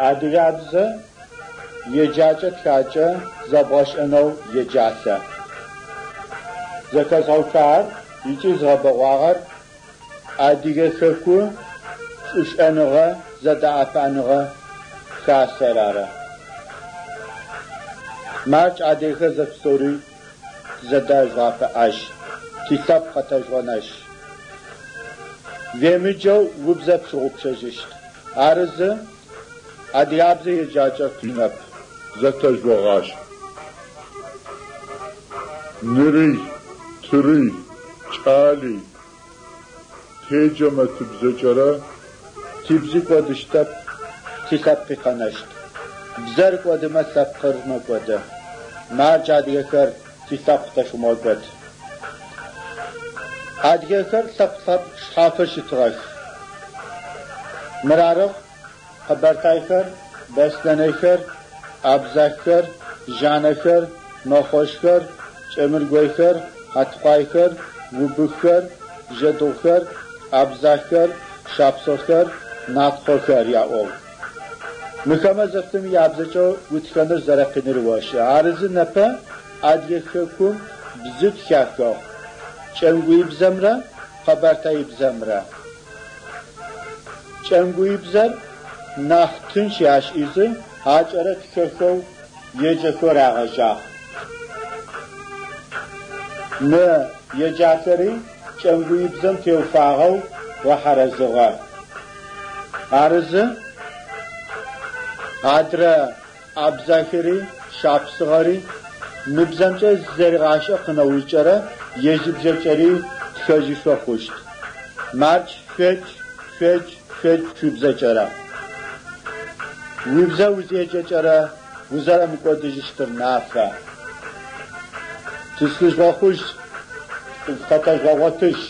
Адыгабзэ еджакӏэ тхакӏэ зэбгъэшӏэнэу еджалъэ. Зэхэзгъэуцуагъэр ыкӏи зыгъэбэгъуагъэр Адыгэ хэку шӏушӏэныгъэ зэдэӏэпыӏэныгъэ хасэр ары. Мардж адыгэхэр зэпстэури тызэдэжъугъэӏэпыӏэжь, тилъэпкъ къэтэжъугъэнэжь. Уемыджэу убзэ пщыгъупшэжьыщт. Арызы адыгабзэ еджакӏэр къинэп. Зэтэжъугъашӏ. Нырый, тырый, кӏали, теджэмэ тыбзэкӏэрэ. Тибзи кӏодыщтэп, тилъэпкъи къэнэщт. Бзэр кӏодымэ лъэпкъыр мэкӏоды. Мардж адыгэхэр тилъэпкъ тэшъумыгъэкӏод. Адыгэхэр лъэпкъ лъэпкъ шъхьафэу щытыгъэх. Мырарыгъ къэбэртайхэр, беслъэнейхэр, абзаххэр, жанэхэр, мэхъошхэр, кӏэмыргуейхэр, хьатыкъуайхэр, убыххэр, бжъэдыгъухэр, абзаххэр, шапсыгъхэр, натхъохэр яӏоу. Мыхэмэ зэпстэуми ябзэкӏэ утхэныр зэрэкъиныр ошӏэ. Арызы непэ Адыгэ хэкум бзитӏу хахыгъ, кӏэмгуибзэмрэ къэбэртэибзэмрэ. Кӏэмгуибзэр нахь тынч ашӏизы, акӏэрэ тхэхэу, еджэхэу рагъэжьагъ. Мы еджалъэри кӏэмгуибзэм теуфагъэу гъэхьэрэзыгъэ. Арызы адрэ абзахэри шапсыгъэри мы бзэмкӏэ зызэригъашӏэ къынэужкӏэрэ ежьыбзэкӏэри тхэжьышъо хъущт. Мардж шъуедж, шъуедж, шъуедж шъуибзэкӏэрэ. Уибзэ узеджэкӏэрэ узэрэмыкӏодыжьыщтыр нафэ. Тызлъыжъугъэхъужь, зыкъэтэжъугъэгъотыжь.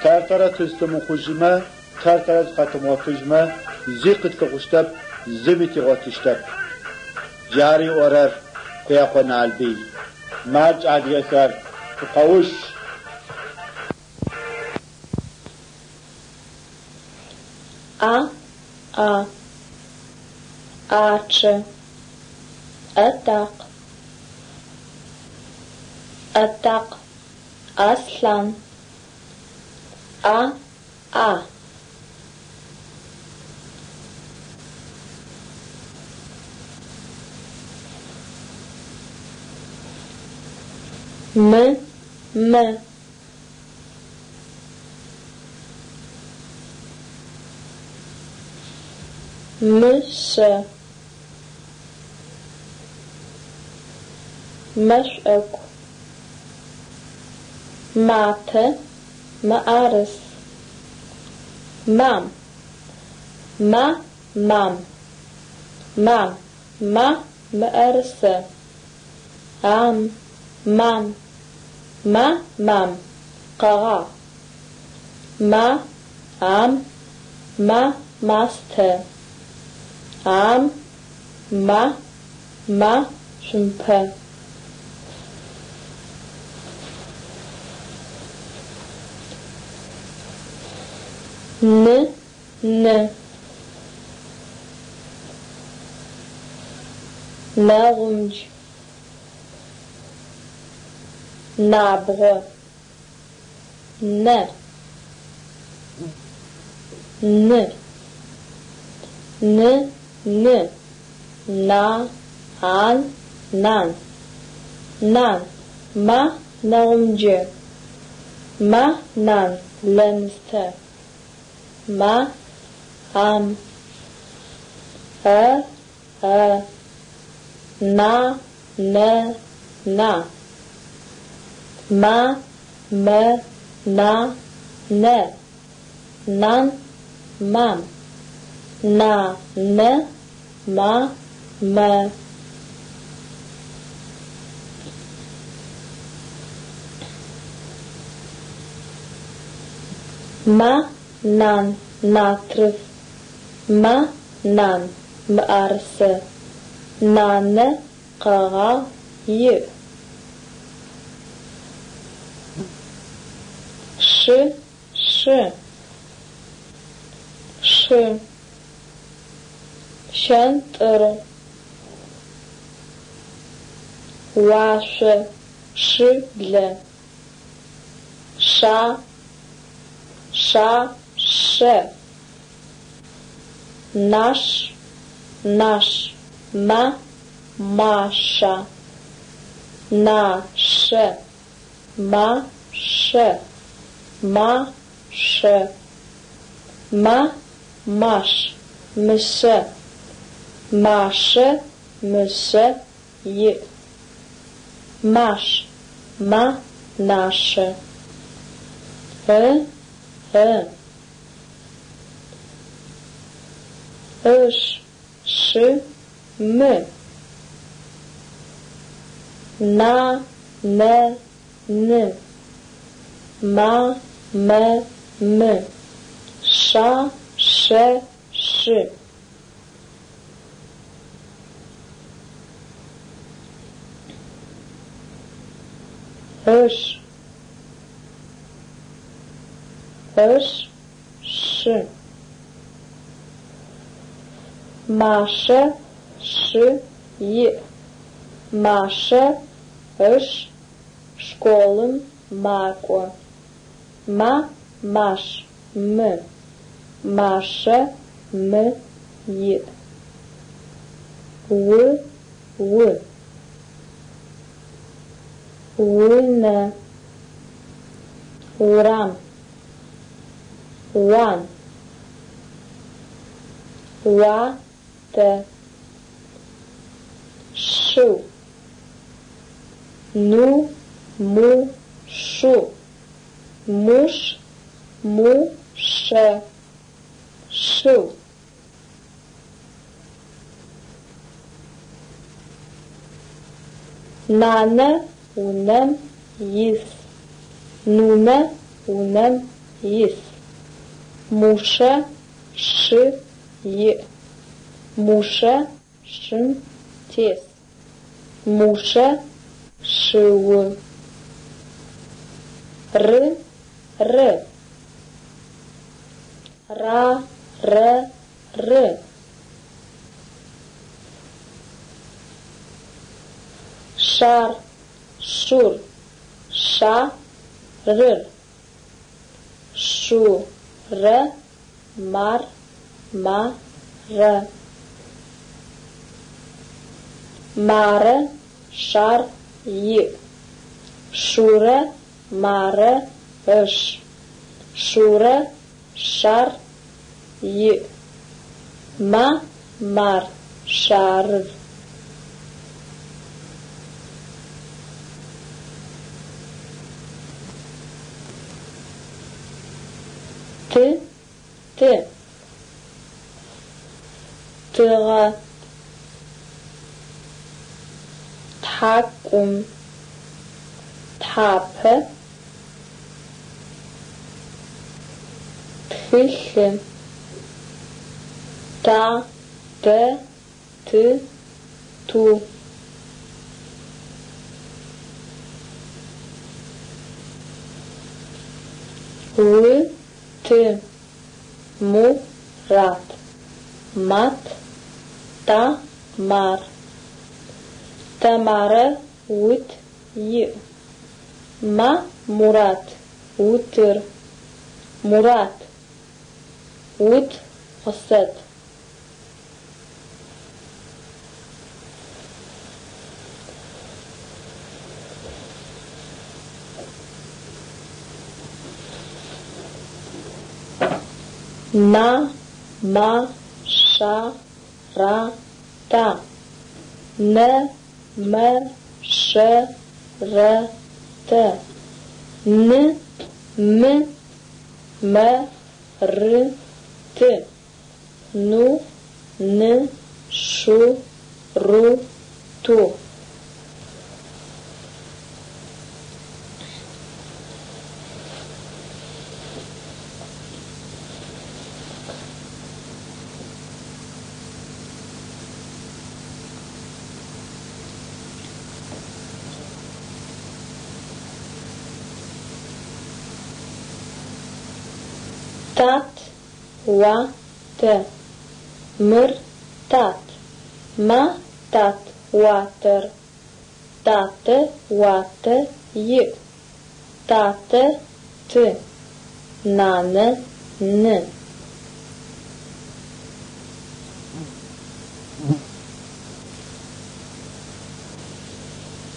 Тэр-тэрэ тызлъымыхъужьымэ, тэр-тэрэ зыкъэтымыгъотыжьмэ, зи къытфэхъущтэп, зыми тигъотыщтэп. Джары ыӏорэр Къуекъо Налбый. Мардж адыгэхэр, шъукъэущ! А, а. Ачъэ. Атакъ. Атакъ. Аслъан. А, а. Мы, мэ. Мышъэ. Мэшӏоку. Матэ, мыӏэрыс. Мам. Ма, мам. Мам, ма, мыӏэрысэ. Ам, мам. Ма, мам. Къэгъагъ. Ма, ам, ма, мастэ. Ам, ма, ма, цумпэ. Ны, нэ. Нэгъундж. Набгъо. Нэ. Ны. Ны, ны. На, ан, нан. Нан, ма, нэгъунджэ. Ма, нан, лэныстэ. Ма, ам. Э, э. На, нэ, на. Ма, мэ, на, нэ. Нан, мам. На, нэ, ма, мэ. Ма, нан, натрыф. Ма, нан, мыӏэрысэ. Нанэ къэгъагъ иӏ. Шы, шы. Шы. Шэнтӏыргъу. Уашъо. Шыблэ. Ша. Ша. Шэ. Наш. Наш. Ма. Маша. Нашэ. Машэ. Машэ. Ма. Маш. Мышъэ. Машэ мышъэ иӏ. Маш. Ма. Нашэ. Ы. Ы. Ыш. Шы. Мы. На. Нэ. Ны. Ма. Мэ. Мы. Ша. Шэ. Шы. Ыш. Ыш. Шы. Машэ шы иӏ. Машэ ыш школым макӏо. Ма. Маш. Мы. Машэ мы иӏ. У. У. Унэ. Урам. Уан. Уатэ. Шыу. Ну. Му. Шу. Муш. Мушэ. Шыу. Нанэ унэм ис. Нунэ унэм ис. Мушэ шы иӏ. Мушэ шым тес. Мушэ шыу. Ры. Ры. Ра. Рэ. Ры. Шар. Шур. Ша. Рыр. Шу. Рэ. Мар. Ма. Рэ. Марэ шар иӏ. Шурэ Марэ ыш. Шурэ шар иӏ. Ма. Мар. Шарыр. Ты. Ты. Тыгъэ. Тхьакӏум. Тхьапэ. Тхылъы. Та. Тэ. Ты. Ту. У. Ты. Му. Рат. Мат. Та. Мар. Тамарэ ут иӏ. Ма, Мурат, утыр. Мурат, ут къысэт. На, ма, ша, ра, та. Нэ, мэ, шэ, рэ, тэ. Ны, мы, мэ, ры, ты. Ну, ны, шу, ру, ту. Тат, уа, тэ. Мыр Тат! Ма, тат, уатэр. Татэ уатэ иӏ. Татэ ты, нанэ ны.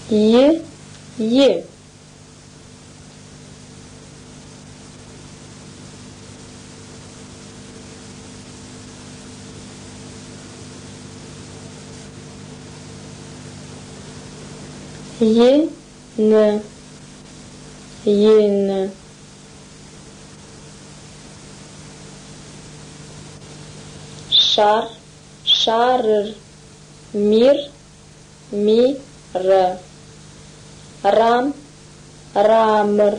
И, и. И, ны, ины. Шар, шарыр, мир, ми, рэ. Рам, рамыр,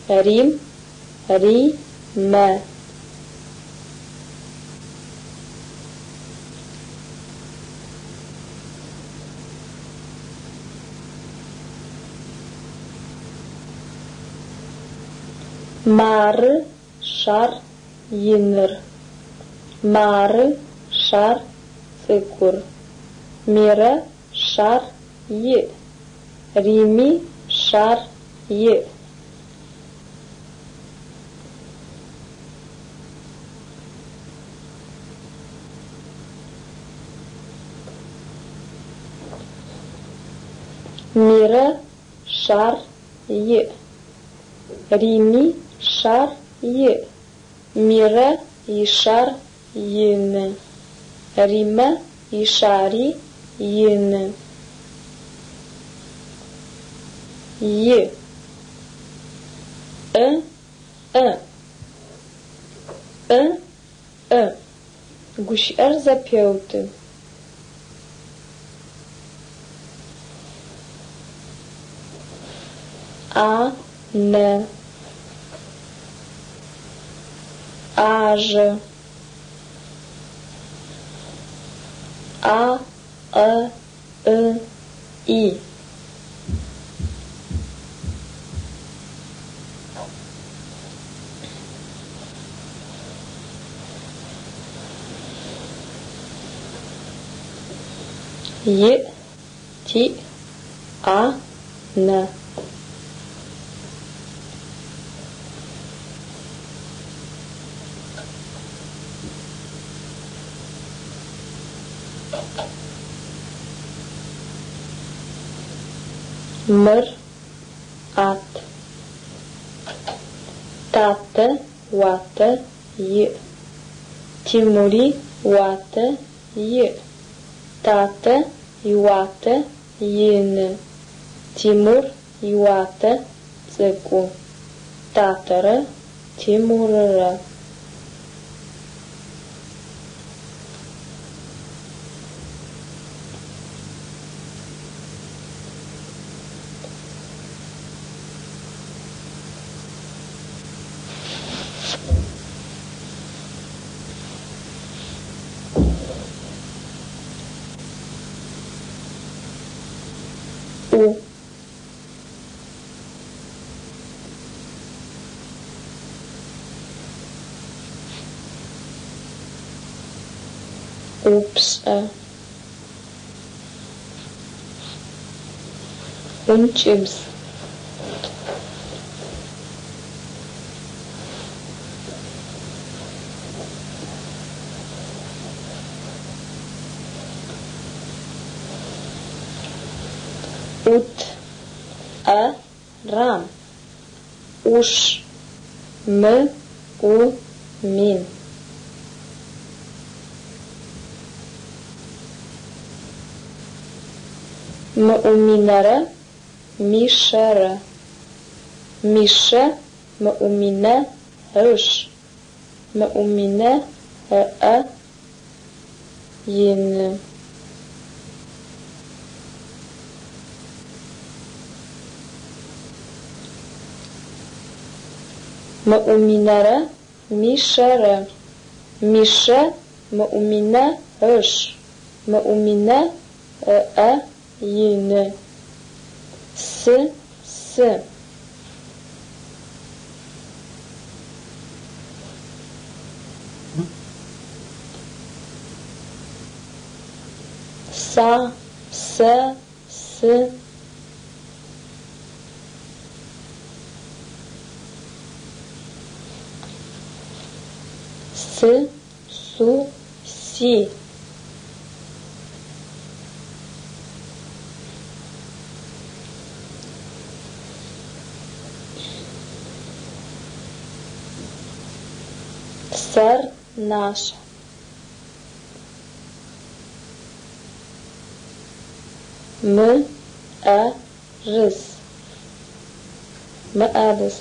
Рим, ри, мэ. Мары шар иныр. Мары шар цӏыкӏур. Мирэ шар иӏ. Рими шар иӏ. Мирэ шар иӏ. Рими шар иӏ. Мирэ ишар ины. Римэ ишари ины. И. Ы, ӏэ. Ы, ӏэ. Гущыӏэр зэпеуты. А, нэ. Ажэ. А, э, ы, и. И, ти, а, нэ. Мыр ат. Татэ уатэ иӏ. Тимури уатэ иӏ. Татэ иуатэ ины. Тимур иуатэ цӏыкӏу. Татэрэ Тимуррэ. У. Упшӏэ. ӏункӏыбз. Ӏут. ӏэ рам. ӏуш. Мы ӏу мин. Мыӏуминэрэ Мишэрэ. Мишэ Мыӏуминэ ыш. Мыӏуминэ ыӏэ ины. Мыӏуминэрэ Мишэрэ. Мишэ Мыӏуминэ ыш. Мыӏуминэ ыӏэ ины. Сы, сы. Са, сэ, сы. Сы, су, си. Сэр нашъхь. Мы ӏэ рыс. Мыӏэрыс.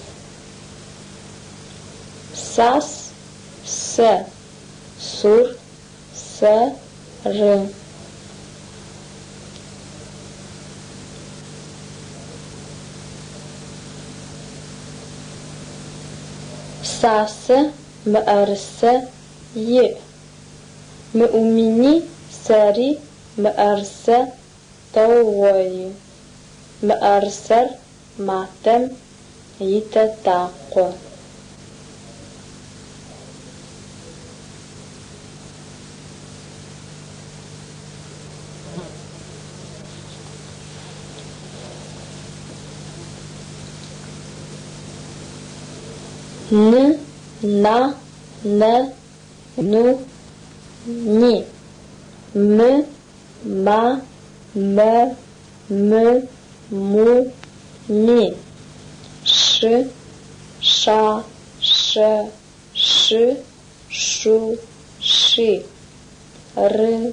Сас, сэ. Сур, сэ, ры. Сасэ мыӏэрысэ иӏ. Мыӏумини сэри мыӏэрысэ тэугъои. Мыӏэрысэр матэм итэтакъо. Ны, на, нэ, ну, ни. Мы, ма, мэ, мы, му, ми. Шы, ша, шэ, шы, шу, ши. Ры,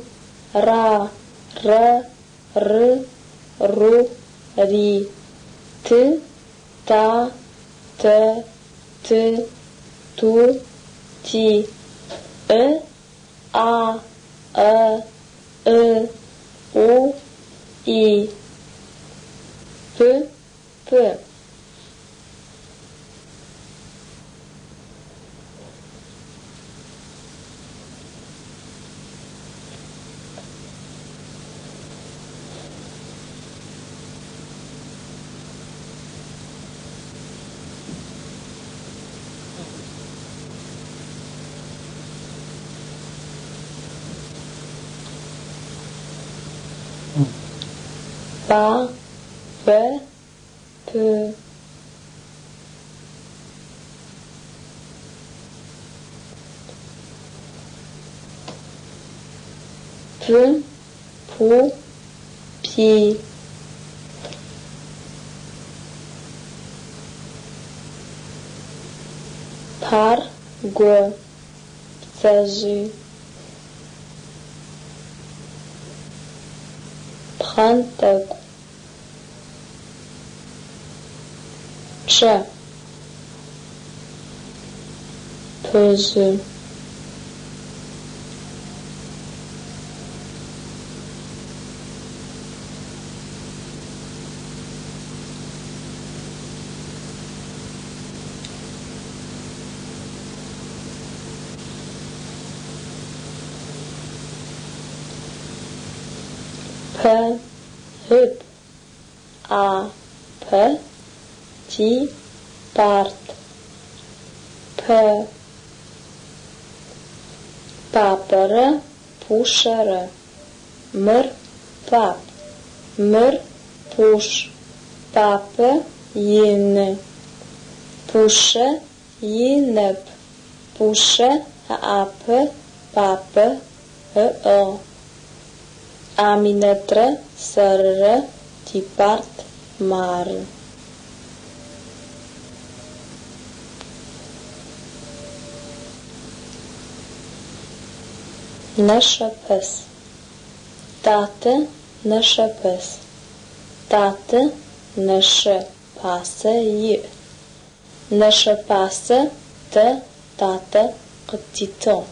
ра, рэ, ры, ру, ри. Ты, та, тэ, ты, ту, ти. Ы, а, э, ы, у, и. П, п. Па, пэ, пы. Пы, пу, пи. Пар, го. Пцэжъый. Пхъэнтӏэкӏу. Пчъэ. Пыжъы. Пэ, ып, а, пэ, ти, парт. Пэ. Папэрэ Пушэрэ. Мыр пап. Мыр Пуш. Папэ ины. Пушэ инэп. Пушэ ыӏапэ папэ ыӏыгъ. Аминэтрэ сэрырэ типарт мары. Нэшэпэс. Татэ нэшэпэс. Татэ нэшэ пасэ иӏ. Нэшэпасэ тэ татэ къытитыгъ.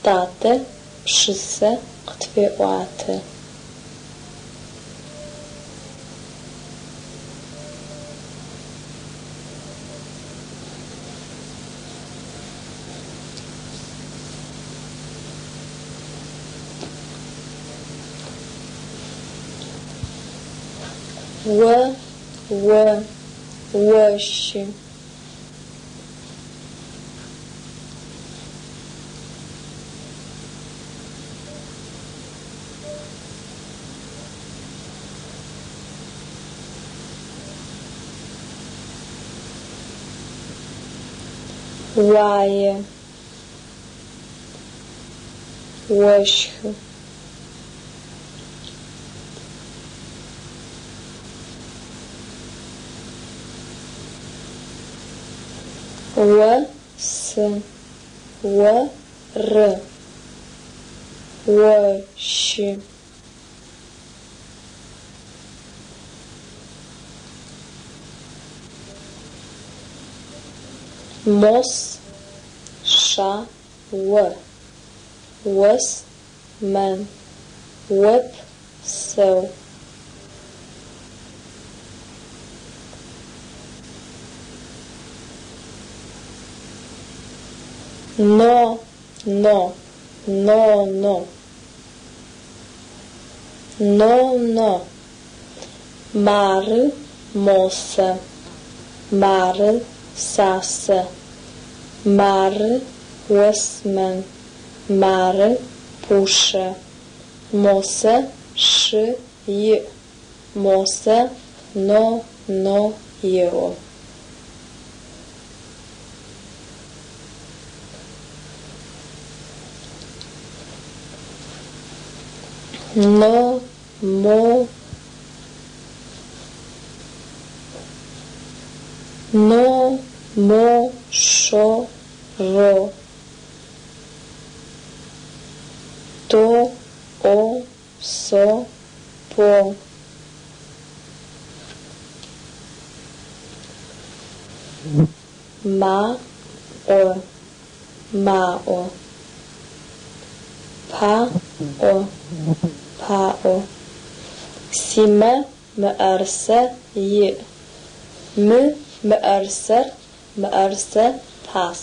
Татэ пшысэ къытфеӏуатэ. О, о, ощы. Уае. Ощхы. Осы. Оры. Ощы. Мос. Ша. О. Осмэн. Опсэу. Но. Но. Но. Но. Но. Но. Мары. Мосэ. Мары. Сасэ. Мары. Осмэн. Мары. Пушэ. Мосэ шы иӏ. Мосэ но но еӏо. Но, мо, но, мо, шо, ро. То, о, со, по. Ма, о, мао. Па, о, паӏо. Симэ мыӏэрысэ иӏ. Мы мыӏэрысэр мыӏэрысэ пас.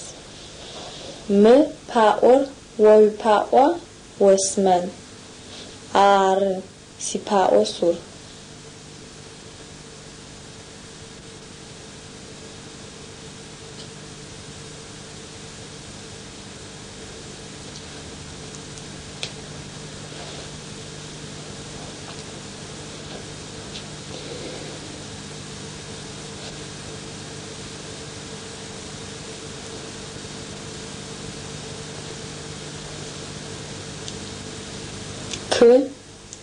Мы паӏор о уипаӏуа, Осмэн? Ары, сипаӏо сур. К,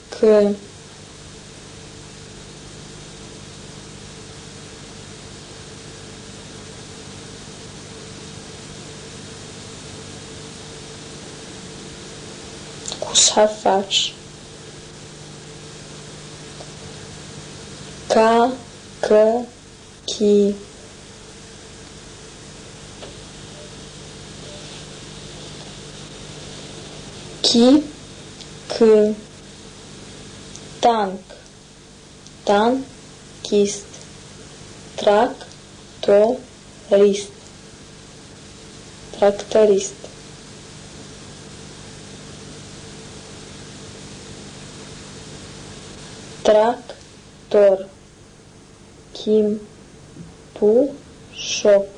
к. Кушъхьэфачъ. К, к, ки. Ки, к. Танк. Танкист. Тракторист. Тракторист. Трактор. Ким. Пушок.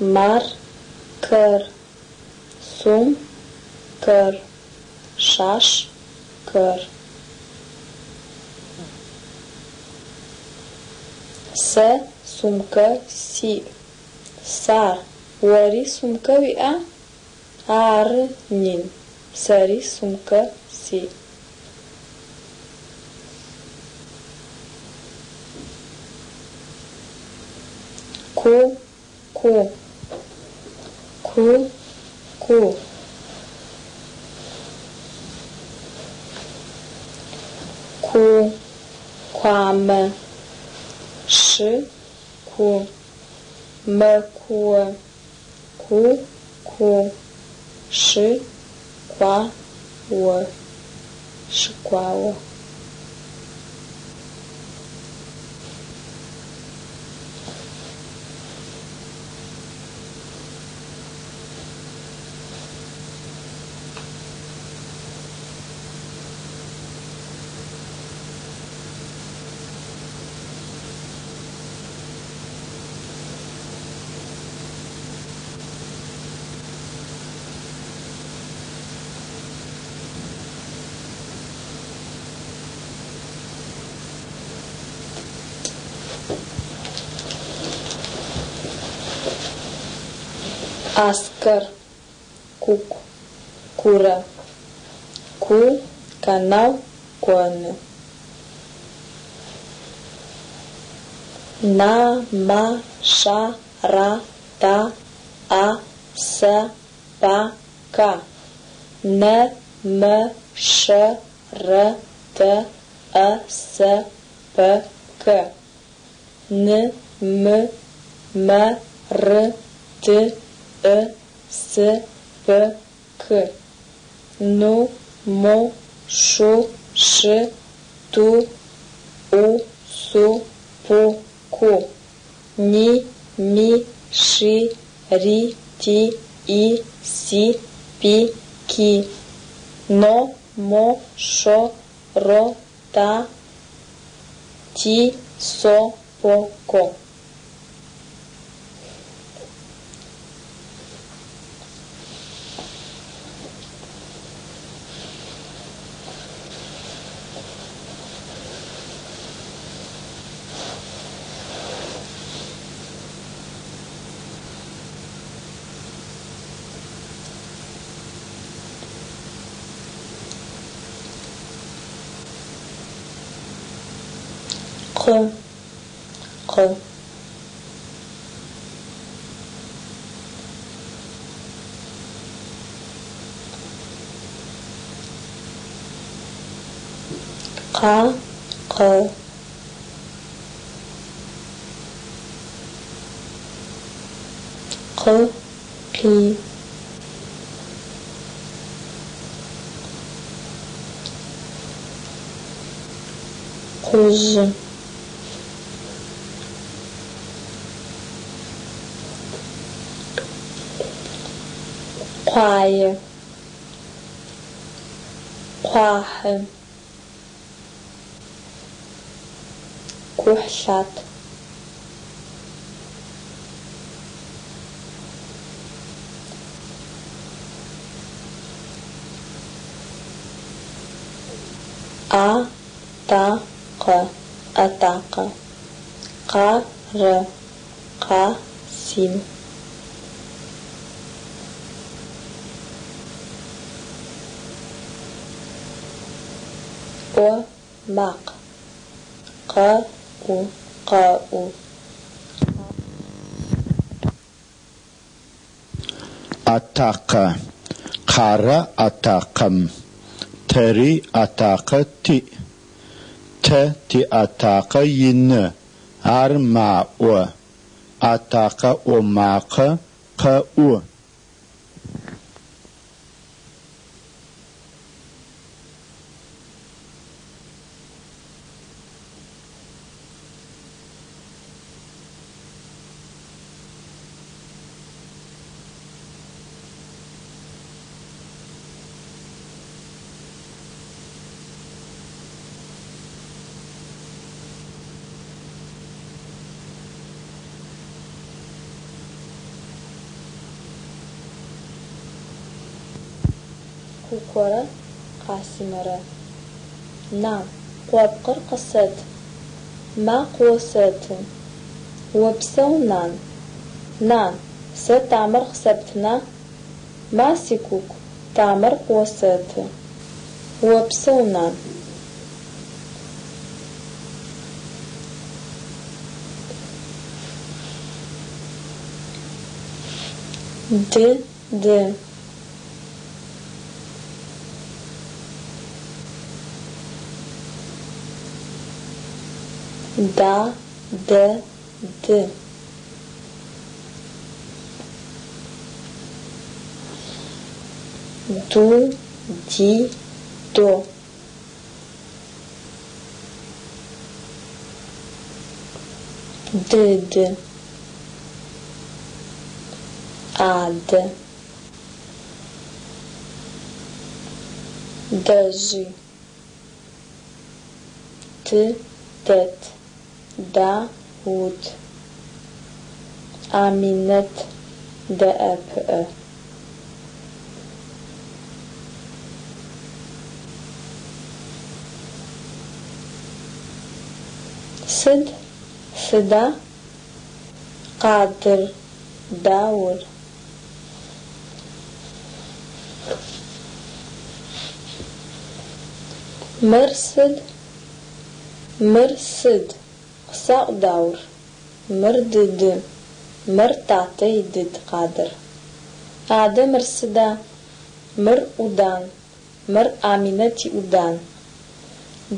Маркер. Сумкэр. Шашкэр. Сэ сумкэ сиӏ. Сар, ори сумкэ уиӏа? Ары, нин, сэри сумкэ сиӏ. Ку, ку. Ку, ку. Ку, куамэ. Шы, ку. Мэкуо. Ку, ку. Шы, куа, о. Шыкуао. Аскэр, Куку, Курэ. Ку, канал, коны. На, ма, ша, ра, та, а, сэ, па, ка. Нэ, мэ, шэ, рэ, тэ, э, сэ, пэ, кэ. Ны, мы, мэ, ры, ты, ы, сы, пы, кы. Ну, му, шу, шы, ту, у, су, пу, ку. Ни, ми, ши, ри, ти, и, си, пи, ки. Но, мо, шо, ро, та, ти, со, по, ко. Къы, къы. Къа, къы. Къы, къи. Къужъы. Къуае. Къуахьы. Кухьлъат. А, та, къэ, атакъэ. Къа, рэ, къа, сим. О макъ. Къэ, у, къэӏу. Атакъэ. Къарэ атакъэм. Тэри атакъэ тиӏ. Тэ тиатакъэ ины, ар маӏо. Атакъэ ӏо макъэ къэӏу. Кукорэ Къасимэрэ. Нан, къопкъыр къысэт. Ма къыосэты. Опсэу, нан. Нан, сэ тамэр къысэптына? Ма, сикуку, тамэр къыосэты. Опсэу, нан. Ды, ды. Да, дэ, ды. Ду, ди, до. Дыды. Ад. Дэжъый. Ты, дэт. Да, ут. Аминэт дэӏэпыӏэ. Сыд, сыда? Къадыр, Даур. Мыр сыд? Мыр сыд? Къысаӏу, Даур. Мыр дыды. Мыр татэ идыд, Къадыр. Адэ мыр сыда? Мыр ӏудан. Мыр Аминэт иӏудан.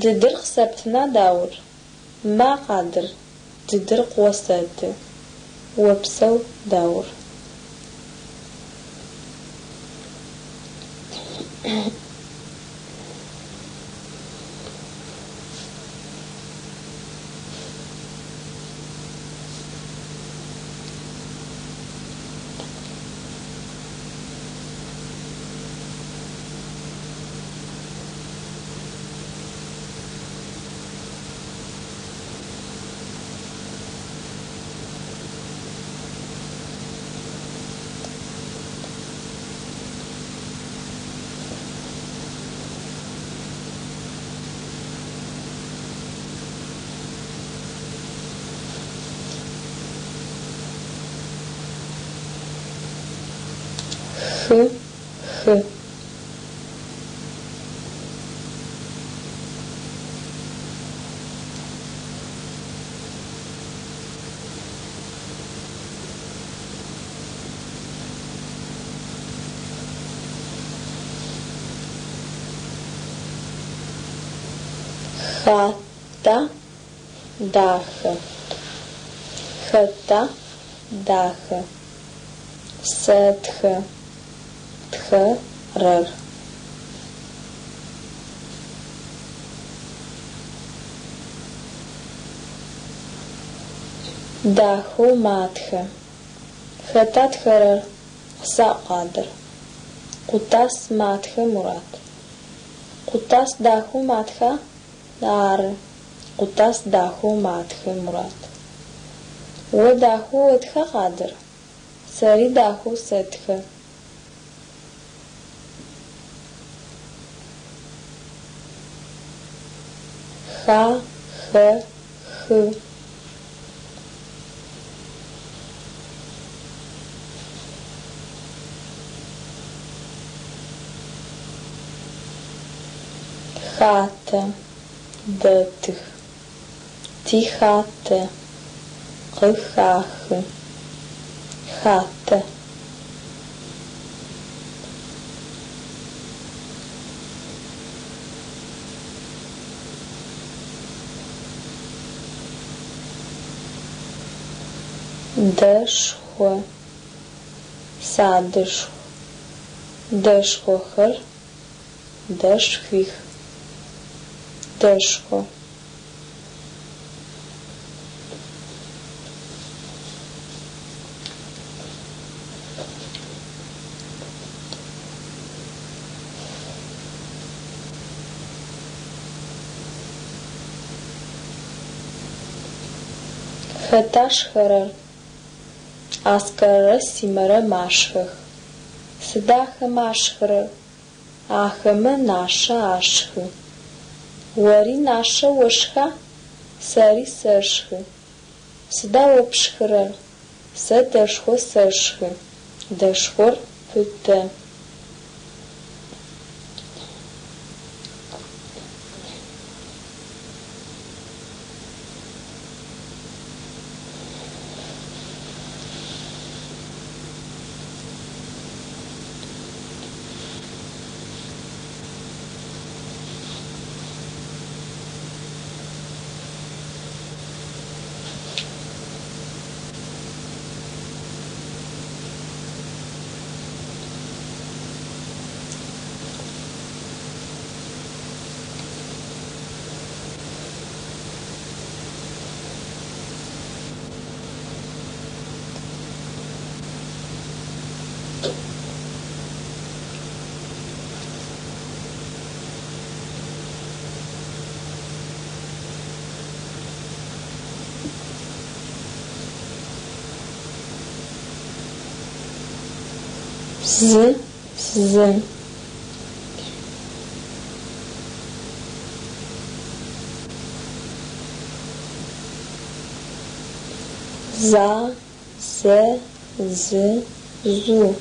Дыдыр къысэптына, Даур? Ма, Къадыр, дыдыр къыосэты. Опсэу, Даур. Хы, хы. Хата дахэ. Хэта дахэ? Сэтхэ. Тхэрэр. Дахэу матхэ. Хэта тхэрэр? Къысаӏу, Къадыр. Къутас матхэ, Мурат. Къутас дахэу матха? Ары. Къутас дахэу матхэ, Мурат. О дахэу отха, Къадыр? Сэри дахэу сэтхэ. Ха, хэ, хы. Хатэ дэтых. Тихатэ къыхахы. Хатэ. Дэшхо. Садышху. Дэшхохэр. Дэшхуих. Дэшхо. Хэта шхэрэр? Аскэррэ Симэрэ машхэх. Сыда ахэмэ ашхырэр? Ахэмэ нашэ ашхы. Ори нашэ ошха? Сэри сэшхы. Сыда о пшхырэр? Сэ дэшхо сэшхы. Дэшхор пытэ. Зы, зы. За, зэ, зы, зу.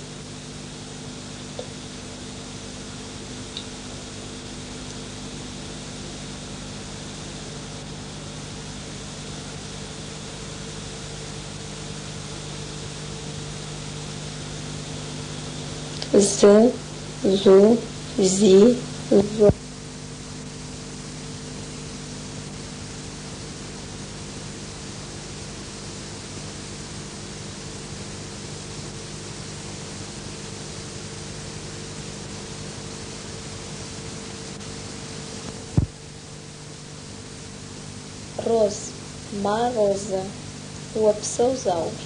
Зы, зу, зи, зо. Роз, ма Розэ. Опсэу, Заур.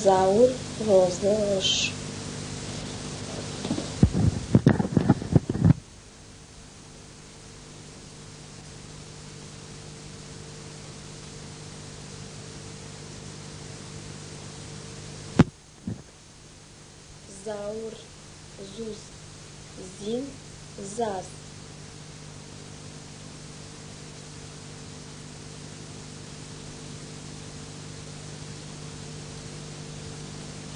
Заур Розэ ыш. Заур, Зуз, Зин, Заз.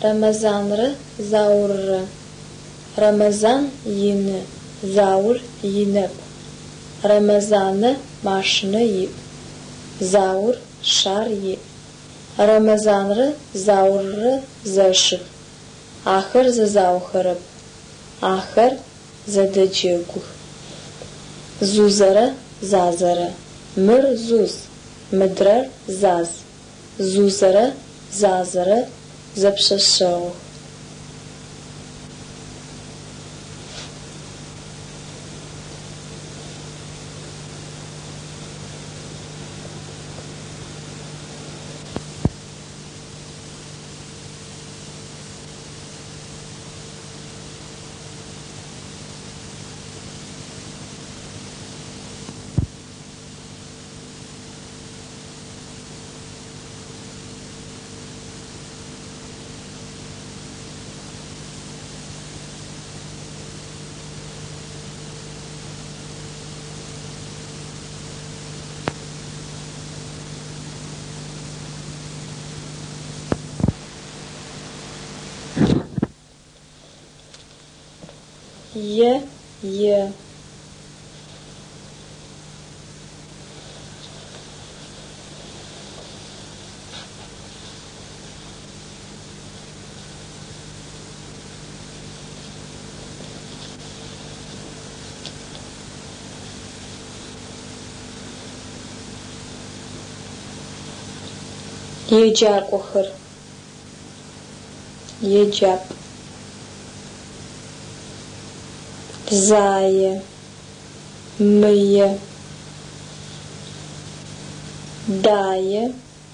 Рэмэзанрэ Зауррэ. Рэмэзан ины, Заур инэп. Рэмэзанэ машинэ иӏ, Заур шар иӏ. Рэмэзанрэ Зауррэ зэшых. Ахэр зэзаохэрэп. Ахэр зэдэджэгух. Зузэрэ Зазэрэ. Мыр Зуз, мыдрэр Заз. Зузэрэ Зазэрэ зэпшъэшъэгъух. Е, е. Еджакӏохэр. Еджапӏ. Зае. Мые. Дае.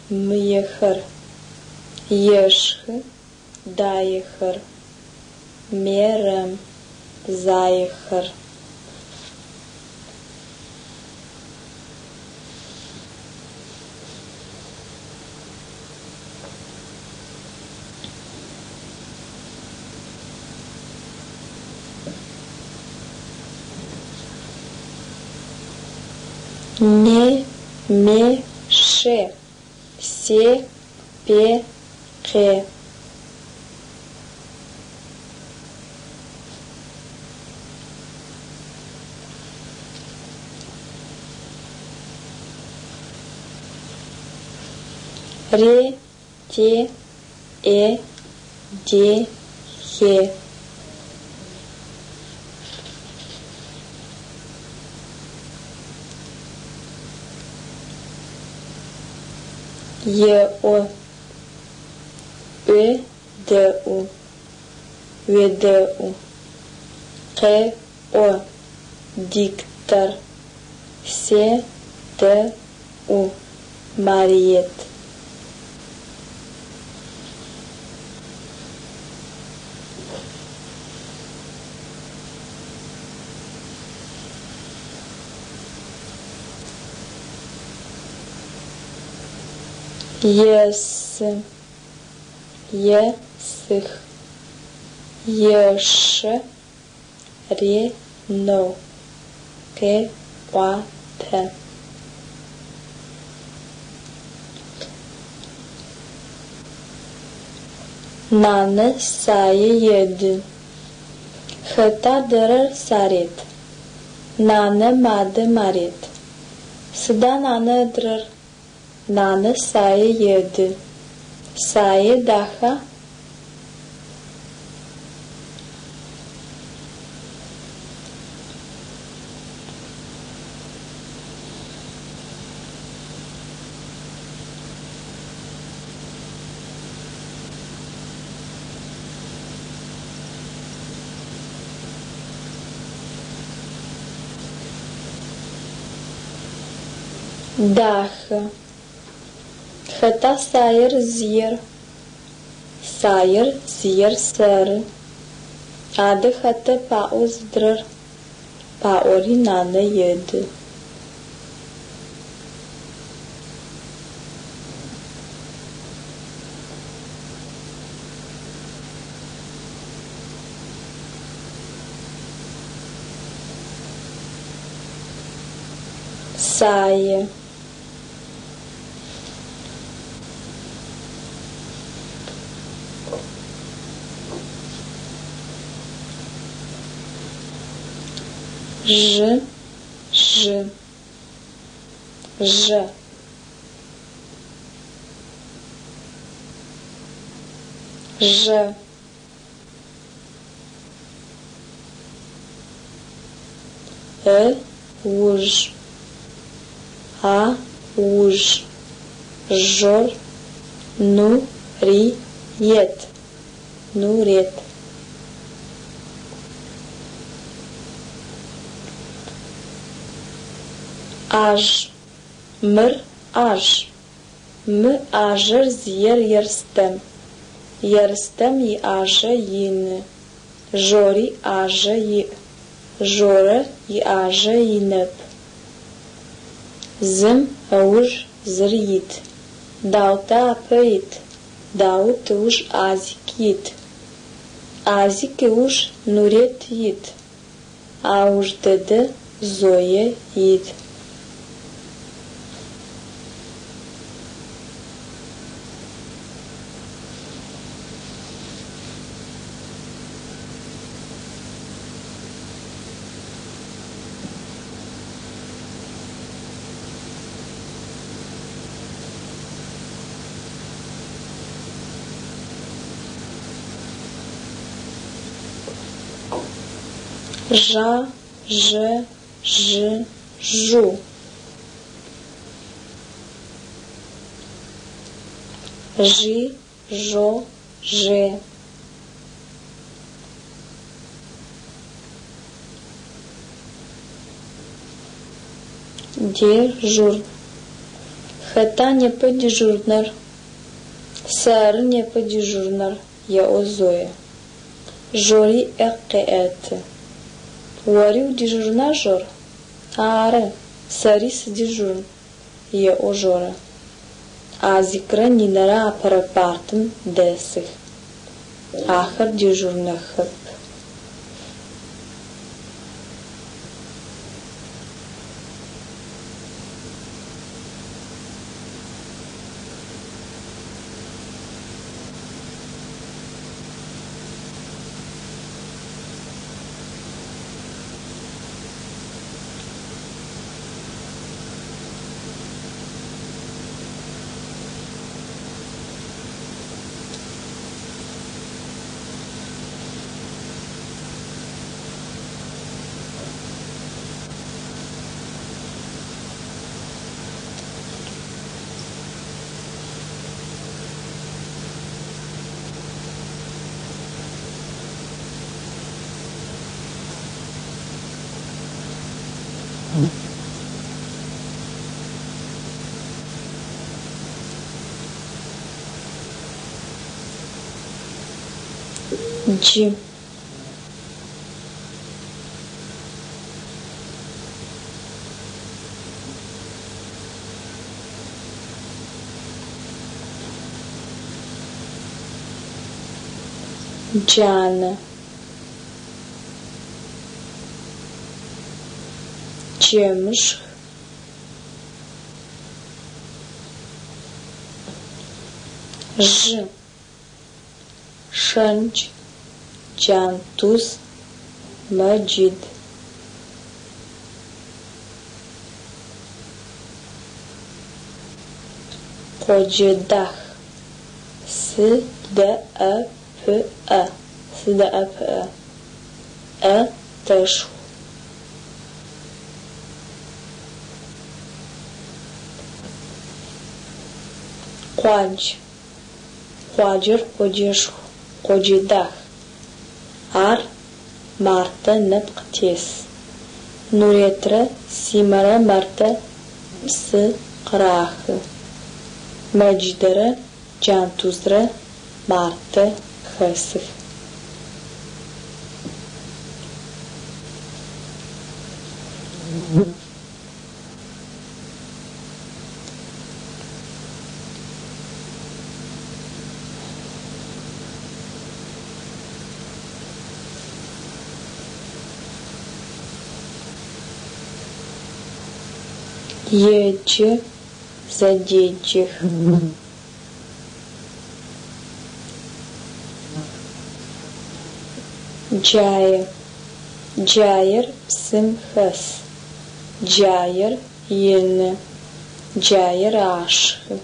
Мыехэр. Ешхы. Даехэр. Мерэм. Заехэр. Не, ме, ше. Се, пе, къе. Ре, те, э, де, хе. Еӏо. Уедэӏу. Уедэӏу. Къеӏо. Диктор. Седэӏу. Мариет. Есы. Есых. Ешы. Ренэу. Къеӏуатэ. Нанэ сае еды. Хэта дэрэр Сарет? Нанэ мадэ Марет. Сыда нанэ ыдырэр? Нанэ сае еды. Сае даха? Дахэ. Хэта саер зиер? Саер зиер сэры. Адэ хэта паӏо зыдырэр? Паӏори нанэ еды. Сае. Ж, ж, ж. Ж. Ы, уж. А, уж. Жор, ну, ри, ет. Нурет. Аж. Мыр аж. Мы ӏажэр зиер Ерстэм. Ерстэм иӏажэ ины. Жори ӏажэ иӏ. Жорэ иӏажэ инэп. Зым ыуж зыр ит. Даутэ апэ ит. Даут ыуж Азик ит. Азик ыуж Нурет ит. Ауж дэдэ Зое ит. Жа, ж, ж, жу. Жи, жо, же. Дежур. Хэта непэ дежурнэр? Сэры непэ дежурнэр, еӏо Зое. Жори ӏэ къеӏэты. Ори удежурна, Жор? Ары, сэри сыдежурн, еӏо Жорэ. Азикрэ Нинэрэ апэрэ партым дэсых. Ахэр дежурнэхэп. Джы. Джанэ. Джэмышх. Жьы. Шэндж. Джантуз. Мэджид. Къоджэ дах. Сыдэӏэпыӏэ. Сыдэӏэпыӏэ. Ӏэ тэшху. Къуадж. Къуаджэр къоджэшху, къоджэ дах. Ар Мартэ нэпкъ тес. Нуретрэ Симэрэ Мартэ Псы къырахы. Мэджыдэрэ Джантузрэ Мартэ хэсых. Еджэ, зэдеджэх. Джае. Джаер псым хэс. Джаер ины. Джаер ашхы.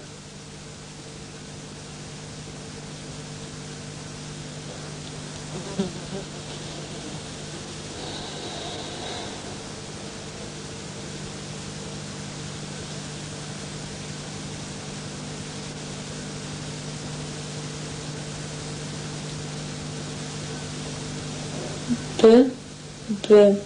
Б, бы.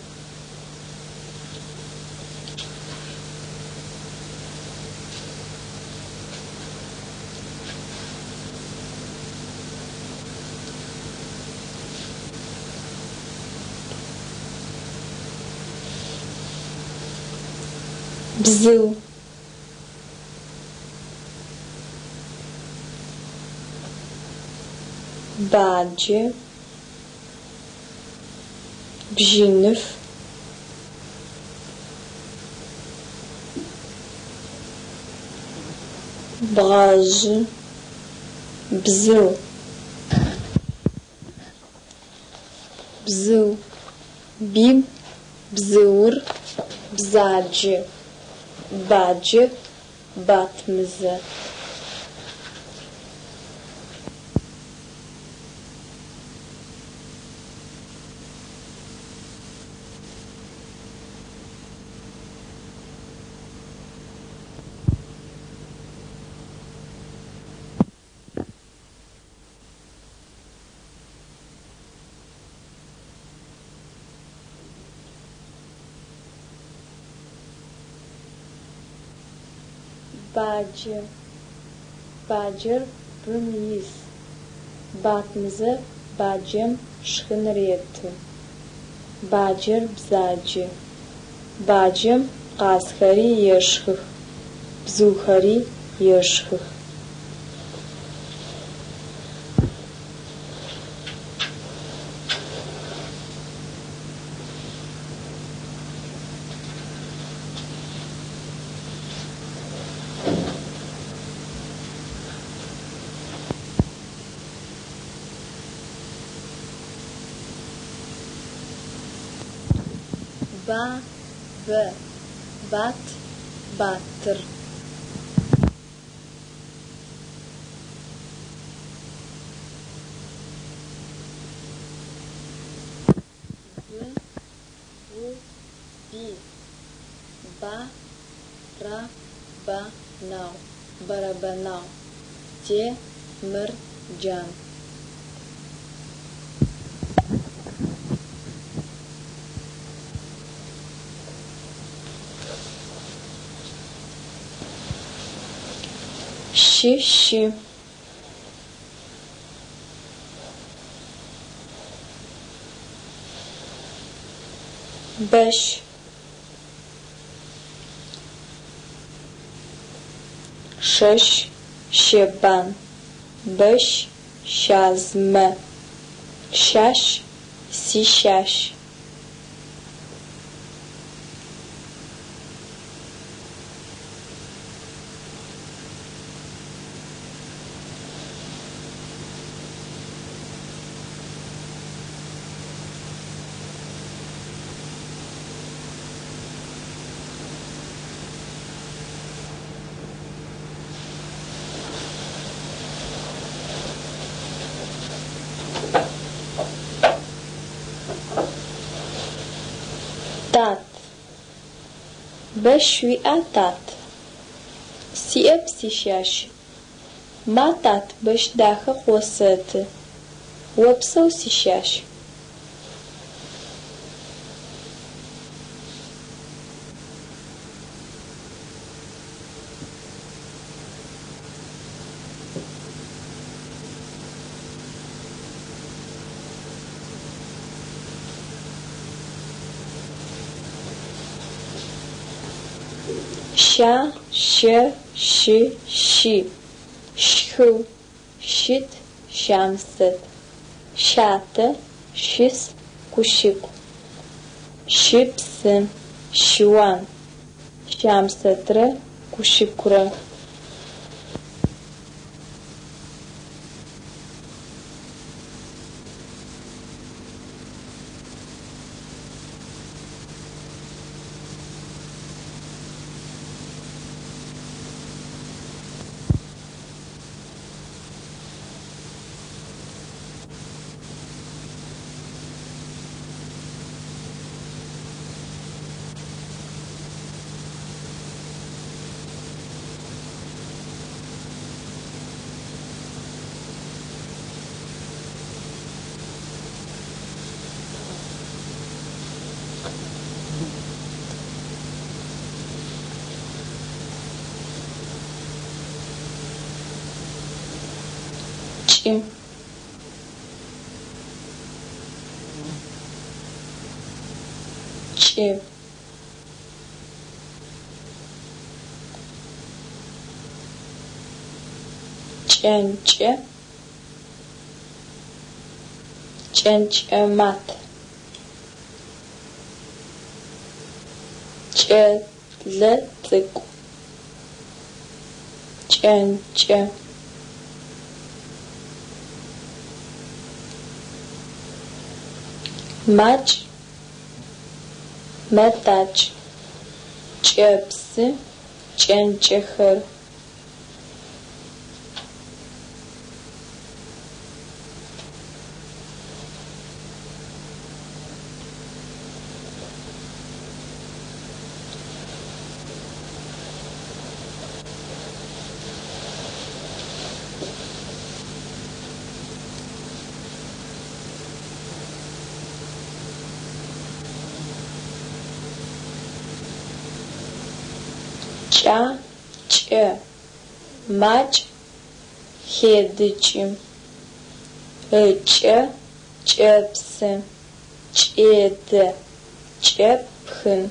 Бзыу. Баджэ. Бжьыныф. Бгъэжъы. Бзыу. Бзыу. Биб, бзыур, бзаджэ. Баджэ, Батмызэ. Баджэ. Баджэр бым ис. Батмызэ баджэм шхын реты. Баджэр бзаджэ. Баджэм къазхэри ешхых, бзыухэри ешхых. Ба, бэ. Бат, батыр. Бы, бу, би. Ба, ра, ба, нау. Барабанау. Те, мыр, джан. Щы, щы. Бэщ. Шэщ, Щэбан. Бэщ, щазмэ. Щащ, сищащ. Тат. Бэщ уиӏа, тат? Сиӏэп, сищащ. Ма, тат, бэщ дахэ къыосэты. Опсэу, сищащ. Ща, щэ, щы, щи. Щхыу. Щыт Щамсэт. Щатэ. Щыс Кущыку. Щыпсы. Щыуан. Щамсэтрэ Кущыкурэ. Кӏы. Кӏы. Кӏэнкӏэ. Кӏэнкӏэ мат. Кӏэлэцӏыкӏу. Кӏэнкӏэ. Макӏ. Мэтакӏ. Кӏэпсы. Кӏэнкӏэхэр. Кӏа, кӏэ. Макӏ. Хедыкӏы. Ыкӏэ. Кӏэпсы. Кӏедэ. Кӏэпхын.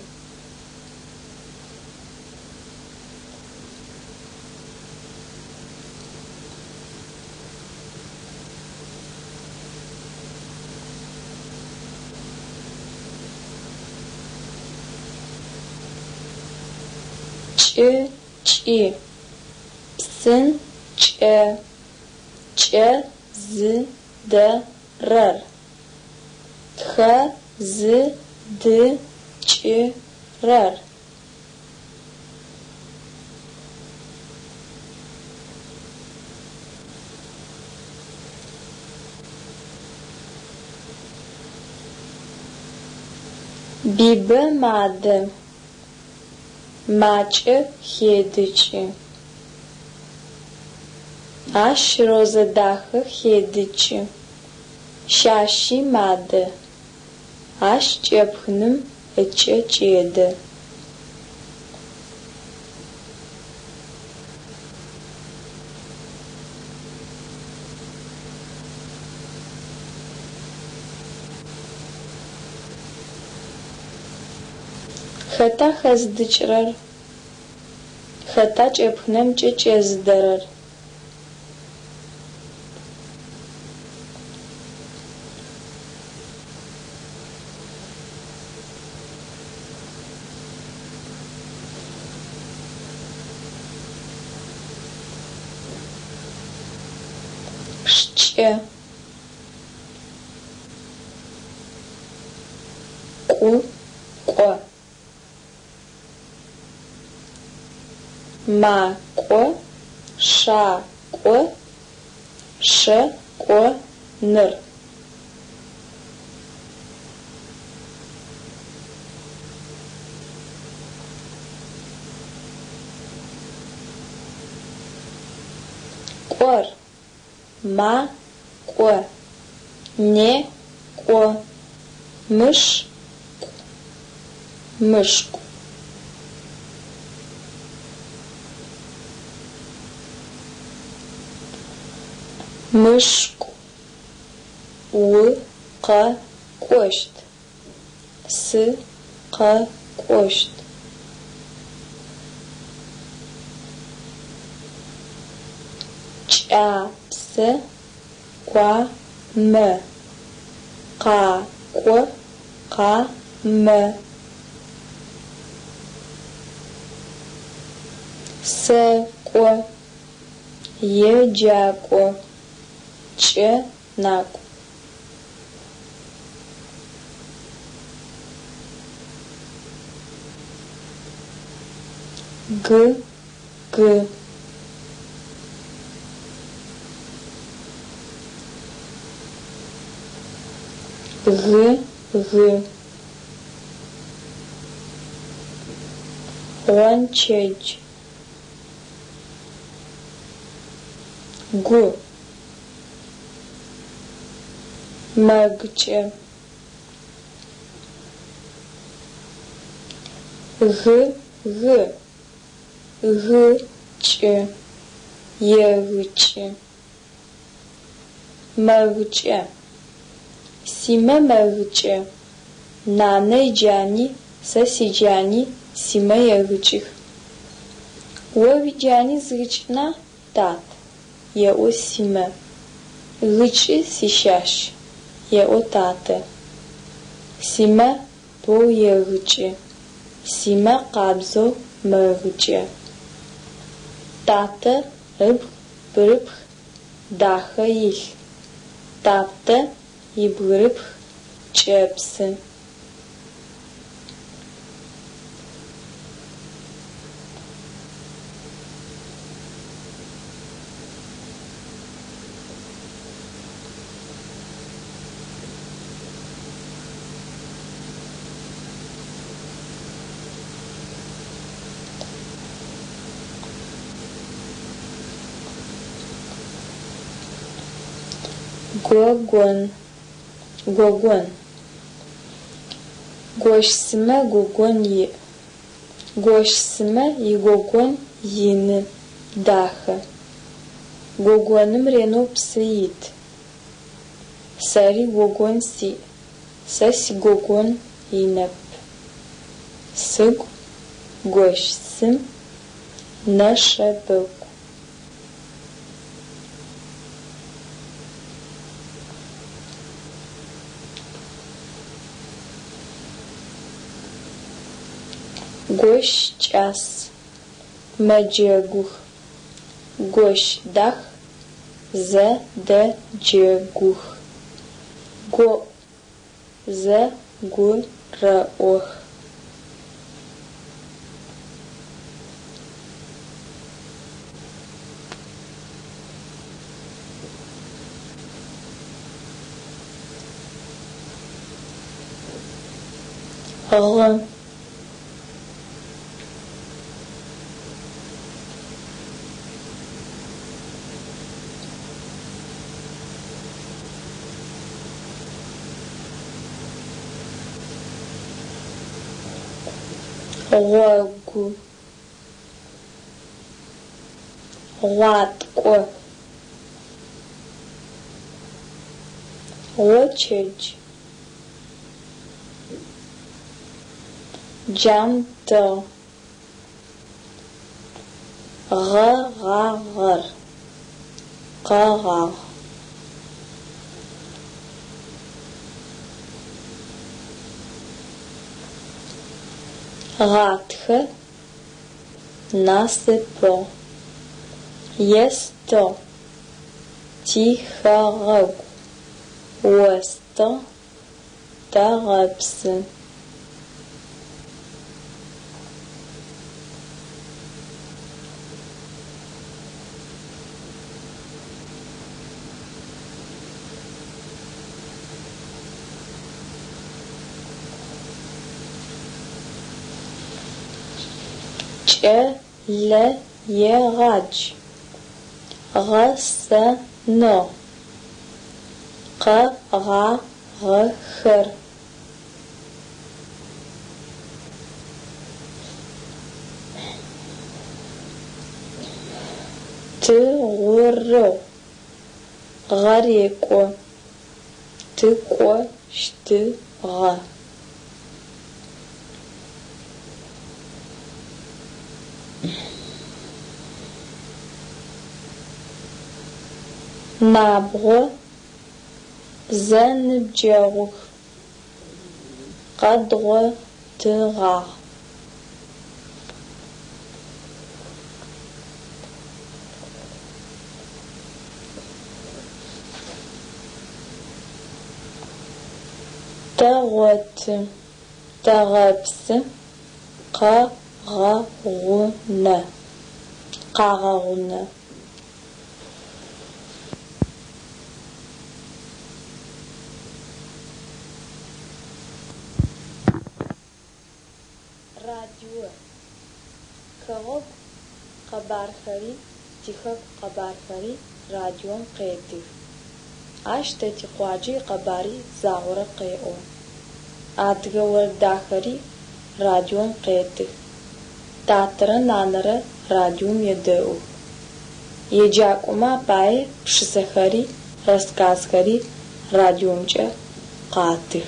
Кӏы, кӏи. Псынкӏэ. Кӏэ зыдэрэр. Тхэ зыдыкӏырэр. Бибэ мадэ. Макӏэ хедыкӏы. Ащ розэ дахэ хедыкӏы. Щащи мадэ. Ащ кӏэпхыным ыкӏэ кӏедэ. Хэта хэзыдыкӏырэр? Хэта кӏэпхынэмкӏэ кӏэзыдэрэр? Шкӏэ. Кӏу, кӏо. Макӏо, шакӏо, шэкӏоныр. Кӏор, макӏо, некӏо, мышкӏу, мышкӏу. Мышкӏу укъэкӏощт, сыкъэкӏощт. Кӏапсэ куамэ. Къакӏо, къамэ. Сэкӏо. Еджакӏо. Кӏэнакӏу. Г, гы. Г, гы. Гъончэдж. Гу. Мэгкӏэ. Г, гы. Г, кӏы. Егыкӏы. Мэгкӏэ. Симэ мэгыкӏэ. Нанэ иджани сэ сиджани Симэ егыкӏых. О уиджани згыкӏына, тат? Еӏо Симэ. Гыкӏы, сищащ, еӏо татэ. Симэ боу егыкӏы. Симэ къабзэу мэгыкӏэ. Татэ ыбг бгырыпх дахэ илъ. Татэ ибгырыпх кӏэпсы. Гогон. Гогон. Гощсымэ гогон иӏ. Гощсымэ игогон ины, дахэ. Гогоным ренэу псы ит. Сэри гогон сиӏ. Сэ сигогон инэп. Сыгу Гощсым нэшэбэгу. Гощкӏас. Мэджэгух. Гощдах. Зэдэджэгух. Гоӏу. Зэгурэӏох. Гъы. Гъогу. Гъуаткӏо. Гъочэдж. Джантыгъ. Гъэгъагъэр. Къэгъагъ. Гъатхэ. Насыпыгъ. Естыгъ. Тихэгъэгу. Остыгъ. Тэгъэпсы. Кӏэлэегъадж. Гъэсэныгъ. Къэгъагъэхэр. Тыгъурыгъу. Гъэрекӏо тыкӏощтыгъэ. Набгъо. Зэныбджэгъух. Къэдгъотыгъагъ. Тэгъоты, тэгъэпсы, къэгъэгъунэ. Къагъэгъунэ. Радио. Хэгъэгу къэбархэри тихэку къэбархэри радиом къетых. Ащ тэ тикъуаджэ икъэбари загъорэ къеӏо. Адыгэ орэд дахэри радиом къетых. Татэрэ нанэрэ радиом едэӏух. Еджакӏомэ апае пшысэхэри рассказхэри радиомкӏэ къатых.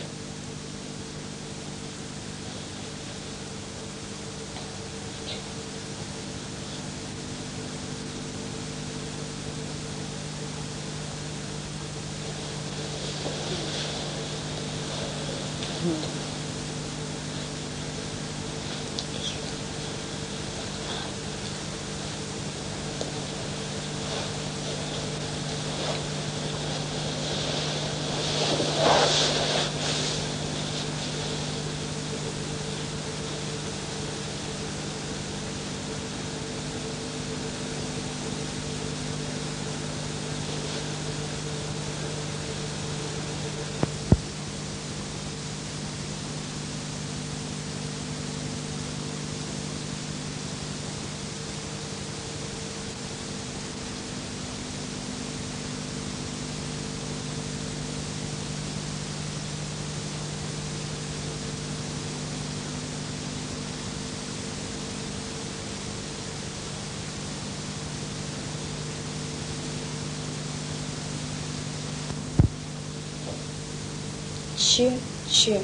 Чы, чы.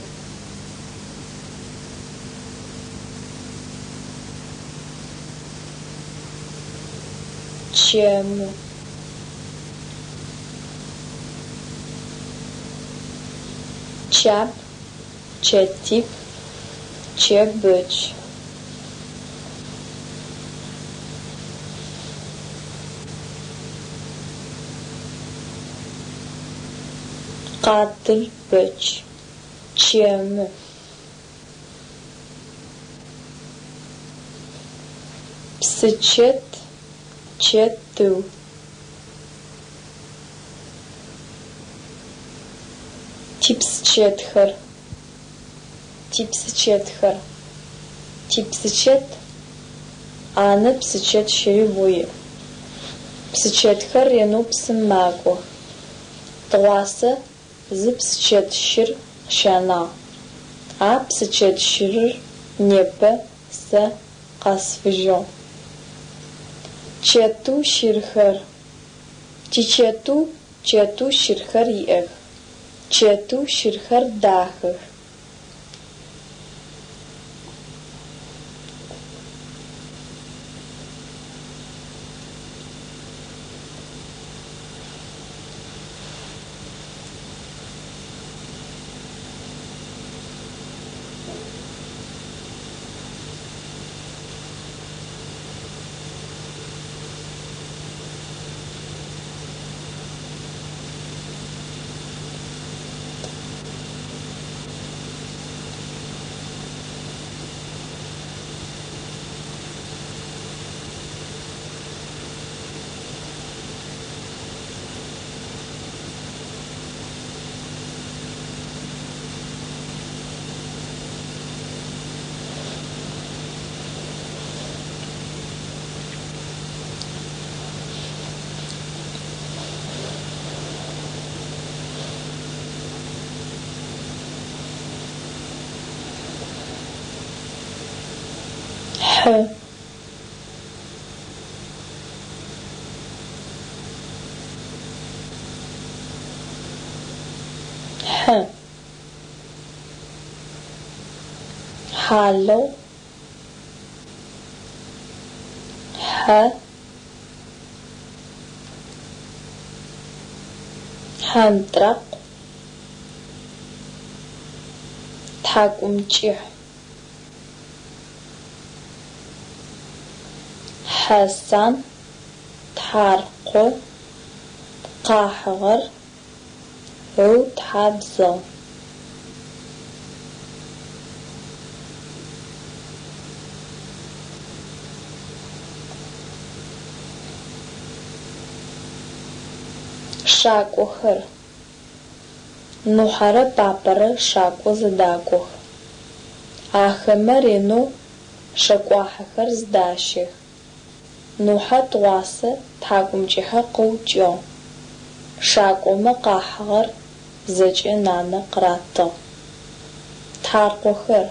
Чэмы. Чап, чэтип, чэбэч. Къадырбэч. Чэмы. Псычэт, чэтыу. Типсычэтхэр. Типсычэтхэр. Типсычэт анэ псычэт щырибгъу иӏ. Псычэтхэр ренэу псым макӏох. Тыгъуасэ зы псычэт щыр къыщанагъ. А псычэт щырыр непэ сэ къэсфыжьыгъ. Чэтыу щырхэр. Тичэтыу чэтыу щырхэр иӏэх. Чэтыу щырхэр дахэх. Хьы. Хьы. Хьалыгъу. Хьэ. Хьантӏракъу, тхьакӏумкӏыхь. Хьасан, тхьаркъо, къахьыгъэр ыутхьабзыгъ. Шакӏохэр. Нухьэрэ Папэрэ шакӏо зэдакӏох. Ахэмэ ренэу шэкӏуахьэхэр зыдащэх. Нухьэ тыгъуасэ тхьакӏумкӏыхьэ къыукӏыгъ. Шакӏомэ къахьыгъэр зэкӏэ нанэ къыратыгъ. Тхьаркъохэр.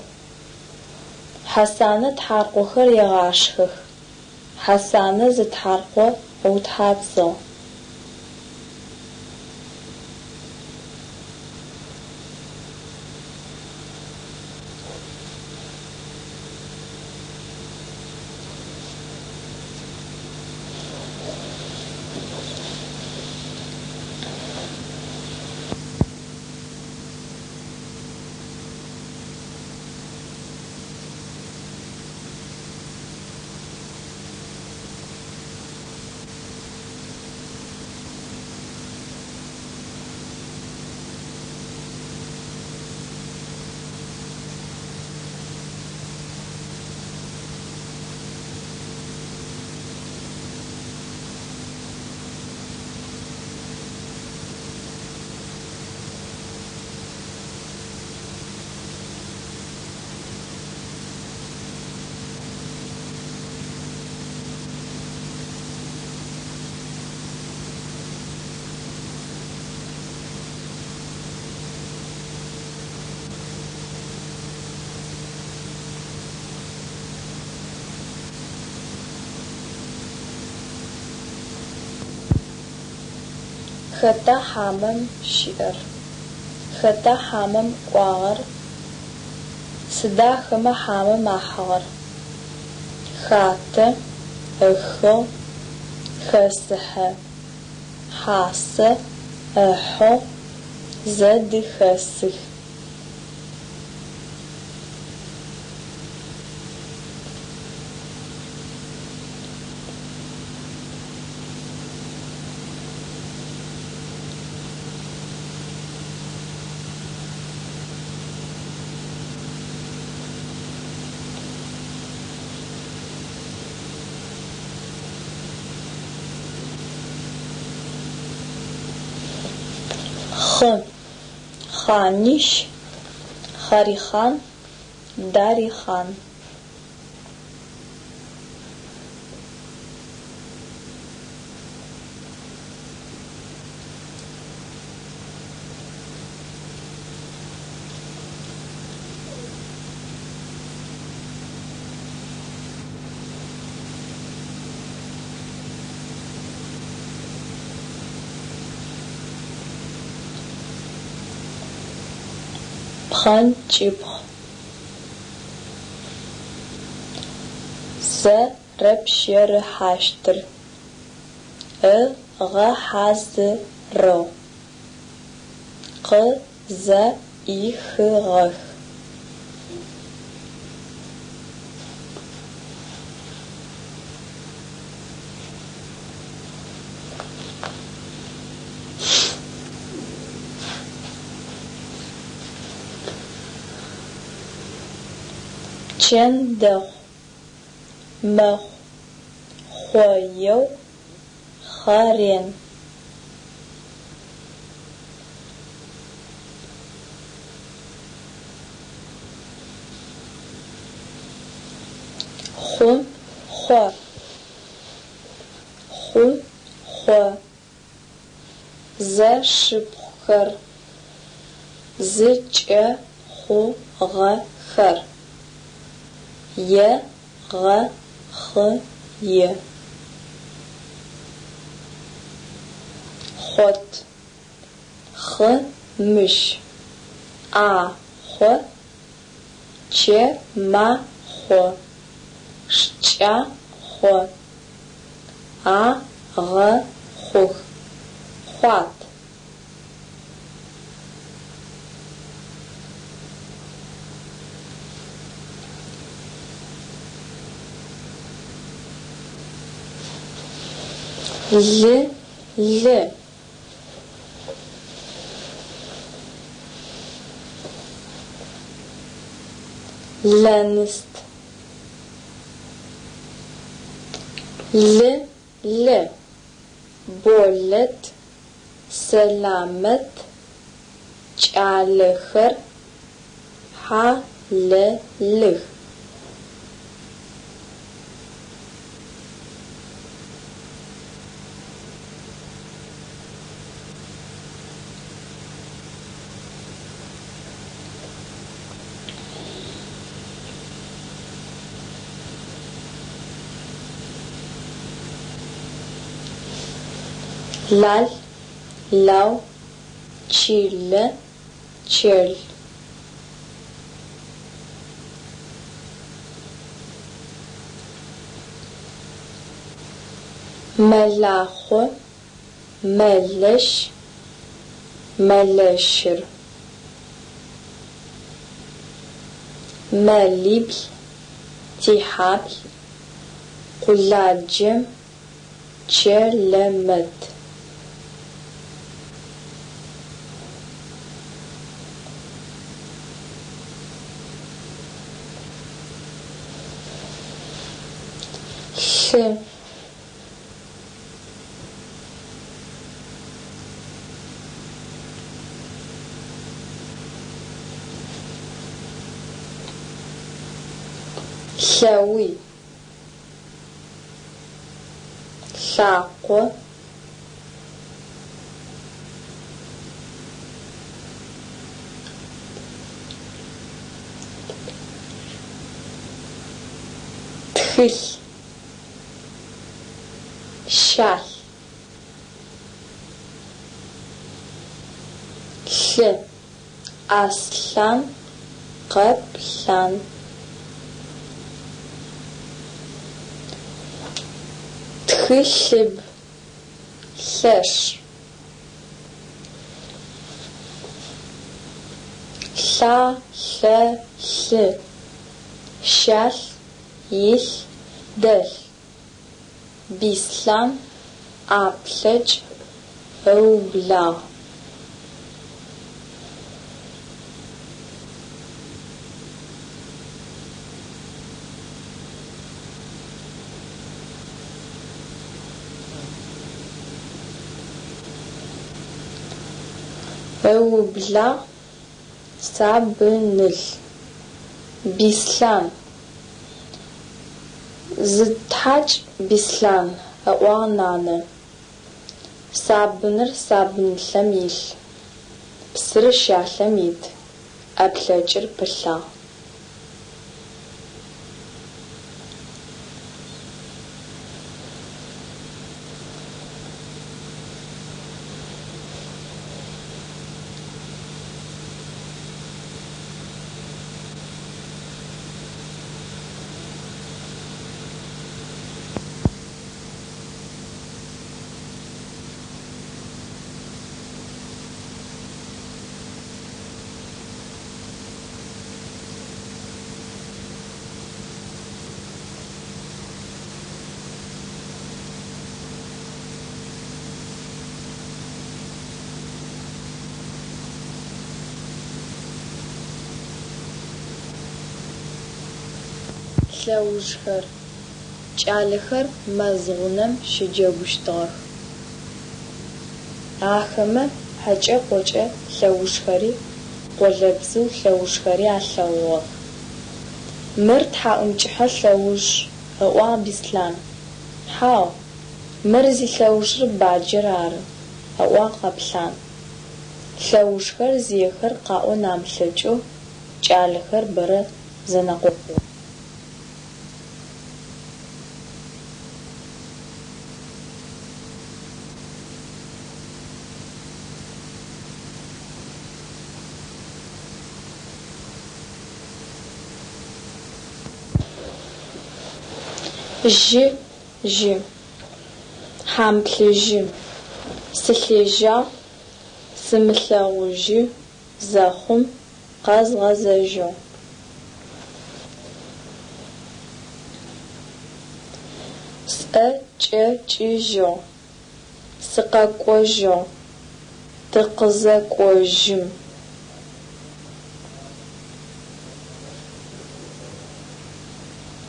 Хьасанэ тхьаркъохэр егъашхэх. Хьасанэ зы тхьаркъо ыутхьабзыгъ. Хэта хьамэм щыӏэр? Хэта хьамэм кӏуагъэр? Сыда ахэмэ хьамэм ахьыгъэр? Хатэ, ыхыгъ, хэсыхьэ. Хьасэ, ыхьыгъ, зэдыхэсых. Хъы, хъанищ, Хъарихан, Дарихан. Пхъэнкӏыпхъ. Зэрэпщэрыхьащтыр ыгъэхьазырыгъ, къызэӏихыгъэх. Чэндэхъу, мэхъу, хъоеу, хъэрен. Хъу, хъо. Хъу, хъо. Зэшыпхъухэр зыкӏэхъугъэхэр е гъэ хъы е. Хъот, Хъымыщ, ӏахъо, чэмахъо, шкӏахъо, агъэхъух, хъуат. Лы, лы. Лэныст. Лы, лы. Болэт, Сэламэт, кӏалэхэр хьалэлых. Лал, лау, чылэ, чэл. Мэлахъо, мэлэщ, мэлэщыр. Мэлибл, тихьабл, къуладжэм Чэлэмэт. Лъы. Лъэуй. Лъакъо. Тхылъ. Щалъ. Лъы. Аслъан, къэплъан. Тхылъыб. Лъэш. Лъа, лъэ, лъы. Щалъ, илъ, дэлъ. Бислъан ӏаплъэкӏ ыублагъ. Ыублагъ сабынылъ. Бислъан, зытхьакӏ, Бислъан, ыӏуагъ нанэ. Сабыныр сабынылъэм илъ, псыр щалъэм ит, ӏэплъэкӏыр пылъагъ. Лъэужхэр. Кӏалэхэр мэз гъунэм щыджэгущтыгъэх. Ахэмэ хьэкӏэ-къокӏэ лъэужхэри, къолэбзыу лъэужхэри алъэгъугъэх. Мыр тхьакӏумкӏыхьэ лъэуж, ыӏуагъ Бислъан. Хьау, мыр зилъэужыр баджэр ары, ыӏуагъ Къэплъан. Лъэужхэр зиехэр къаӏон амылъэкӏэу кӏалэхэр бэрэ зэнэкъокъугъэх. Жьы, жьы. Хьамплъыжьы. Сылъежьагъ, сымылъэгъужьы зэхъум къэзгъэзэжьыгъ. Сӏэкӏэкӏыжьыгъ. Сыкъэкӏожьыгъ. Тыкъызэкӏожьым.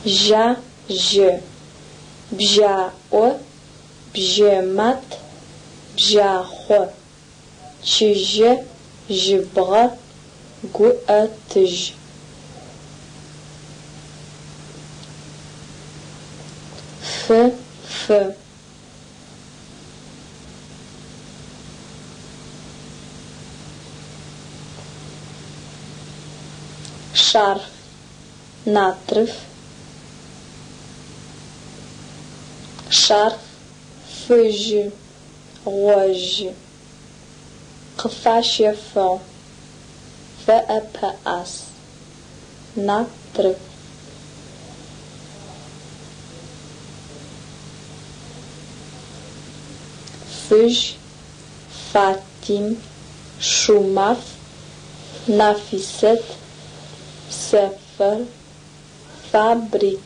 Жьа, жьы. Бжьаӏо, бжьэмат, бжьахъо. Чыжьэ, жьыбгъэ, гуӏэтыжь. Фы, фы. Шарф, натрыф. Шарф фыжьы, гъожьы. Къыфащэфыгъ. Фэӏэпэӏас. Натрыф. Фыжь, Фатим, Шумаф, Нафисэт, Сэфэр, фабрик.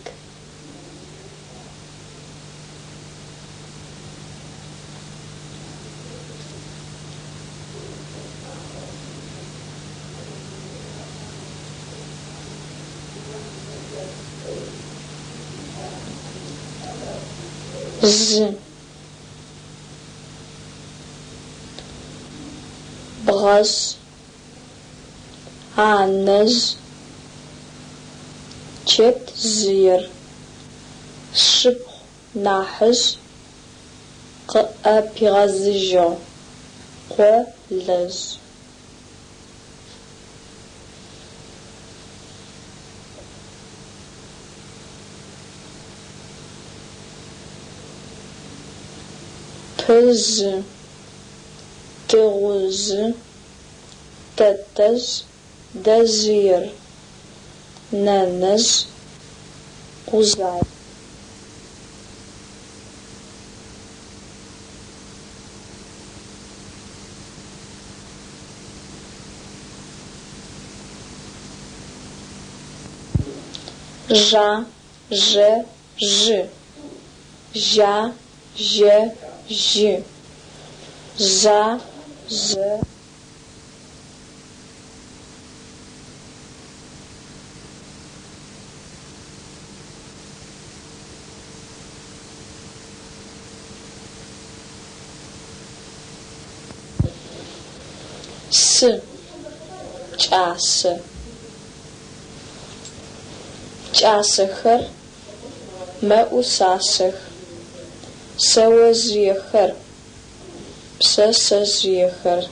Жьы. Бгъэжъ. Анэжъ. Чэтжъыер. Сшыпхъу нахьыжъ къыӏэпигъэзыжьыгъ. Къолэжъ. Пыжъы, тыгъужъы, тэтэжъ дэжъыер, нэнэжъ къужъай. Жа, жэ, жъы. Жьа, жьэ, жьы. Жъа, жъэ. Сы, кӏасэ. Кӏасэхэр мэӏушъашъэх. Шъэожъыехэр, пшъэшъэжъыехэр.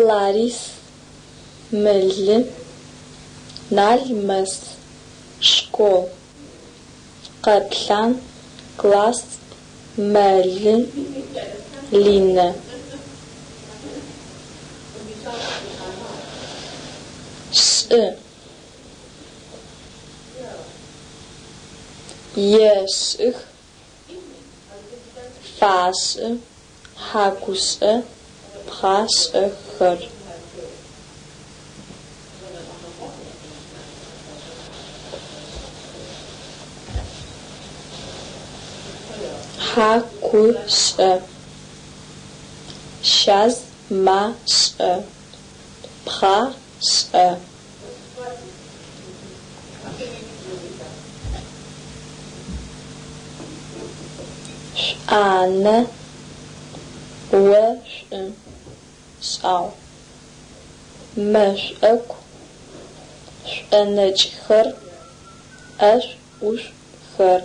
Ларис, мэлы, Налмэс, школ. Къэплъан, класс, мэлы, Линэ. Шӏы. Ешӏых, фашӏы, хьакушӏэ, пхъашӏэхэр. Хьакушӏэ. Щазмашӏэ. Пхъашӏэ. Шӏуанэ ошӏу шӏагъ. Мэшӏоку шӏонэкӏхэр, ӏэшӏу-ӏушӏухэр.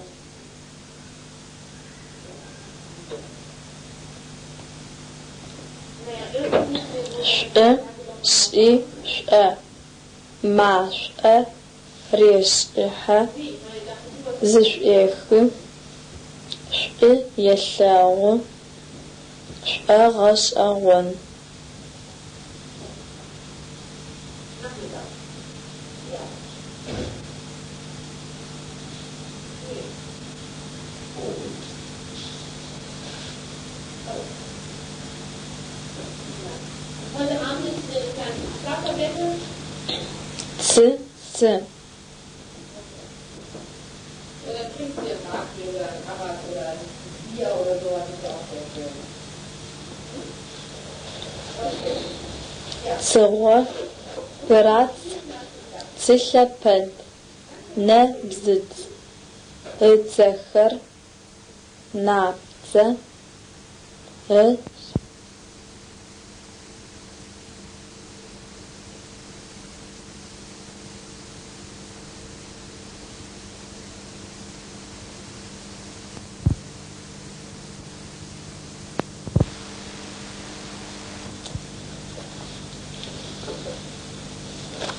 Шӏу шӏи шӏо. Машӏо решӏыхьэ, зышӏуехы, шӏу елъэгъу, шӏогъэшӏэгъон. Цы, цы. Цыгъо, бырац, цылъэпэд, нэбзыц, ыцэхэр, напцэ, ы.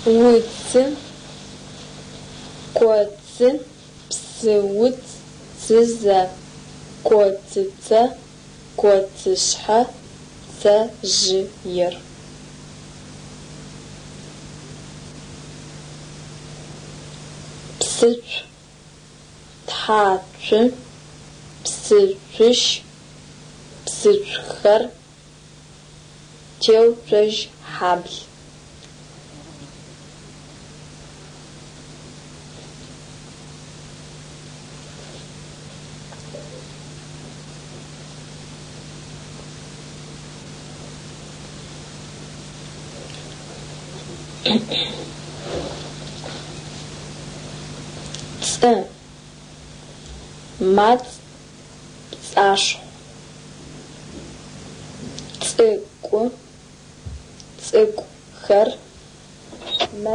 Уцы, коцы, псыуц, цызэ, коцыцэ, коцышъхьэ, пцэжъыер. Псыцу, тхьацу, псыцущ, псыцухэр, Теуцожьхьабл. Цӏы, мацӏ, пцӏашхъу. Цӏыкӏу, цӏыкӏухэр, мэ.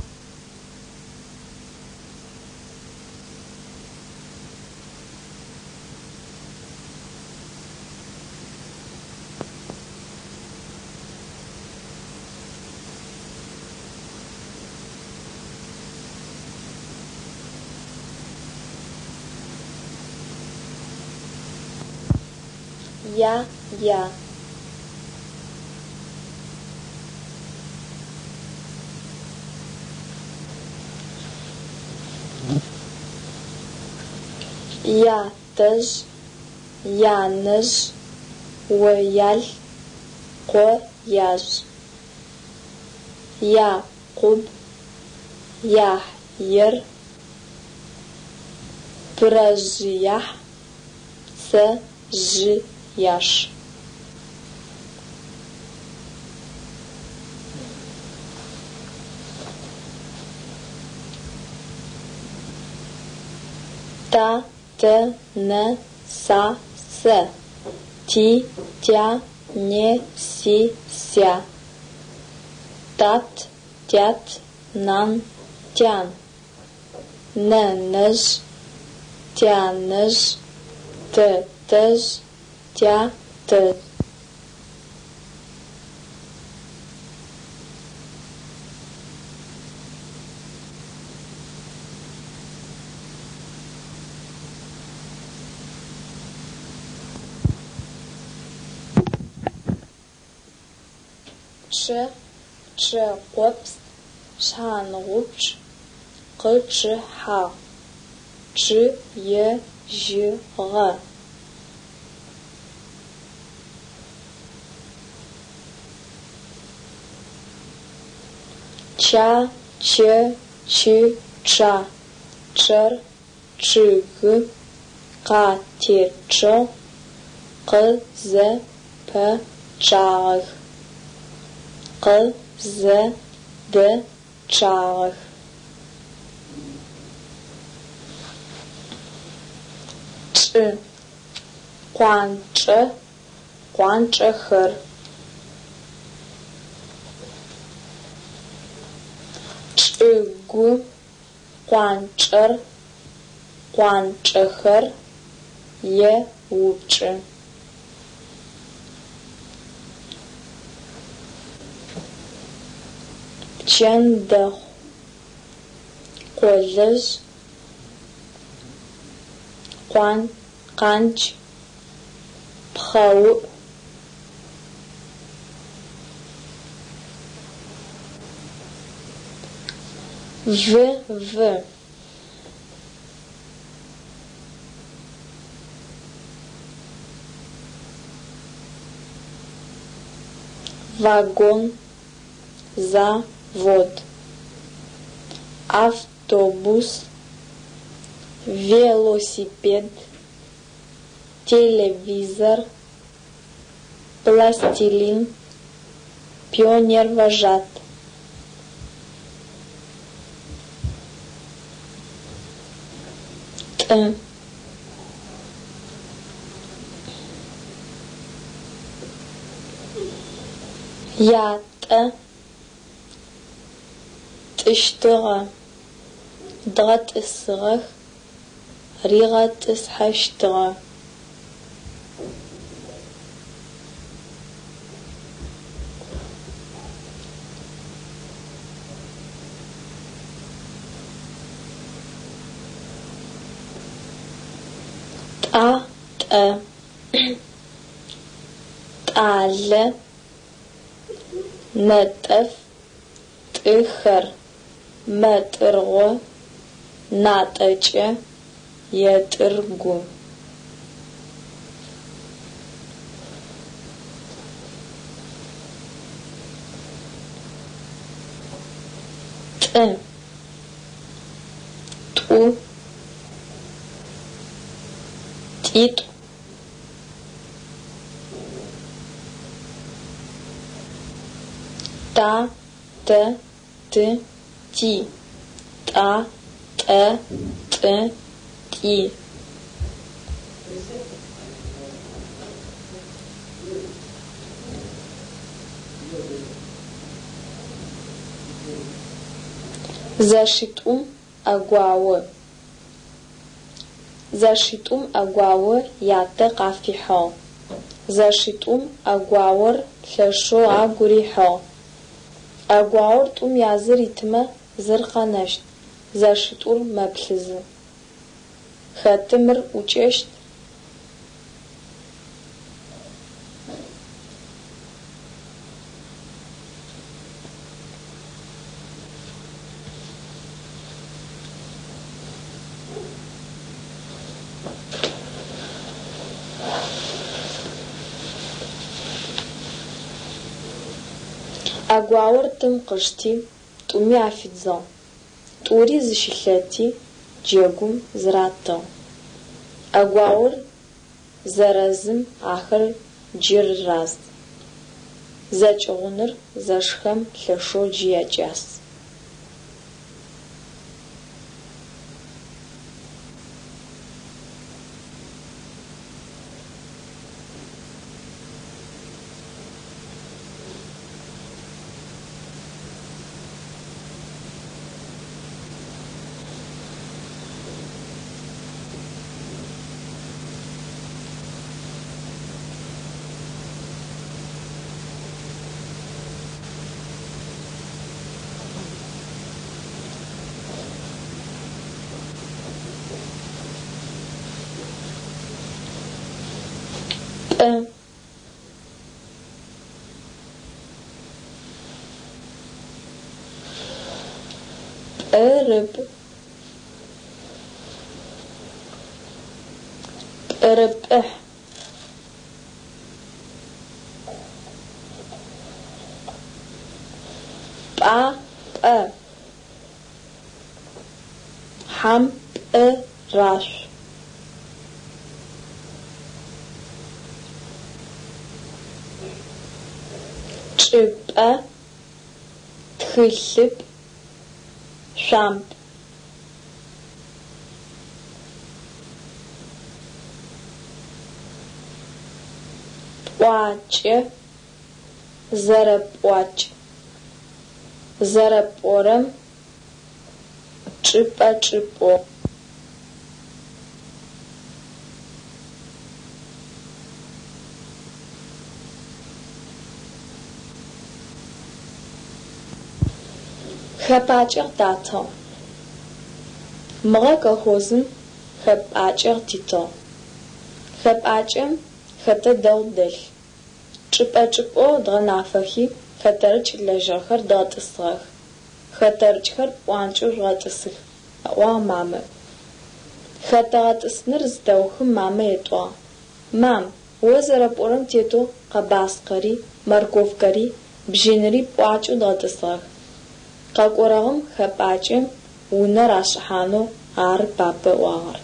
Я, я. Ятэжъ, янэжъ, оял, къояжъ. Якъуб, Яхьер, пырэжъыяхь, пцэжъыяш. Та, тэ, нэ, са, сэ. Ти, тя, не, си, ся. Тат, тят, нан, тян. Нэнэжъ, тянэжъ, тэтэжъ, тятэжъ. Пчъэ, пчъэкъопс, шъхьангъупчъ, къычъыхьагъ, чъыежьыгъэ. Ча, чэ, чы, чъа. Чъэр, чъыгы, къатечъыгъ, къызэпэчъагъэх, къызэдэчъагъэх. Чӏы, къуанчӏэ, къуанчӏэхэр. Чӏыгу, къуанчӏэр, къуанчӏэхэр, еупчӏы. Пчэндэхъу, къолэжъ, къуан, къандж, пхъэуӏу. Вы, вы. Вагон, за. вод. Автобус, велосипед, телевизор, пластилин, пионервожат. Тӏы. Ятӏэ тӏыщтыгъэ, дгъэтӏысыгъэх, ригъэтӏысхьэщтыгъэ. Тӏатӏэ, Тӏалэ, Нэтӏэф, тӏыхэр, мэтӏыргъо, натӏэкӏэ, етӏыргу. Тӏы, тӏу, тӏитӏу. Та, тэ, ты, ти. Тӏа, тӏэ, тӏы, тӏи. Зэшитӏум ӏэгуао. Зэшитӏум ӏэгуао ятэ къафихьыгъ. Зэшитӏум ӏэгуаор лъэшэу агу рихьыгъ. Ӏэгуаор тӏум языр итымэ зыр къэнэщт. Зэшитӏур мэплъызы. Хэты мыр ӏукӏэщт? Ӏэгуаор тым къышти, тӏуми афидзыгъ. Тӏури зыщылъэти, джэгум зыратыгъ. Ӏэгуаор зэрэзым ахэр джы рыраз. Зэкӏыгъуныр зэшхэм лъэшэу джы якӏас. Пӏы. Пӏырыпӏ. Пӏырыпӏыхь. Пӏа пӏэ. Хьам пӏы рашъу. Чӏыпӏэ тхылъыпӏ шъуамп. Пӏуакӏэ зэрэпӏуакӏ. Зэрэпӏорэм чӏыпӏэ чӏыпӏэу. Хэпӏакӏэ къытатыгъ. Мыгъэ колхозым хэпӏакӏэ къытитыгъ. Хэпӏакӏэм хэтэ дэгъу дэлъ. Чӏыпӏэ-чӏыпӏэу дгъэнафэхи хэтэрыкӏ лэжьыгъэхэр дгъэтӏысыгъэх. Хэтэрыкӏхэр пӏуакӏэу жъугъэтӏысых, ыӏуагъ мамэ. Хэтэ гъэтӏысыныр зытэухым мамэ етӏуагъ: Мам, о зэрэпӏорэм тетэу къэбаскъэри, морковкэри, бжьыныри пӏуакӏэу дгъэтӏысыгъэх. Къэкӏорэгъым хэпӏакӏэм унэ рашӏыхьанэу ары папэ ыӏуагъэр.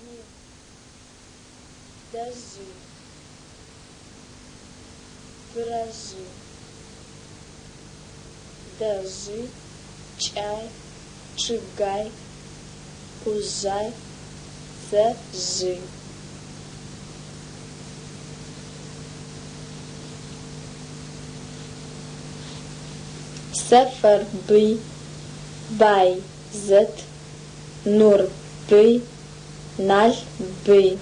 Ни, дэжъый, пырэжъый, дэжъый, кӏай, чъыгай, къужъай, пцэжъый. Сэфэрбый, Байзэт, Нурбый, Налбый.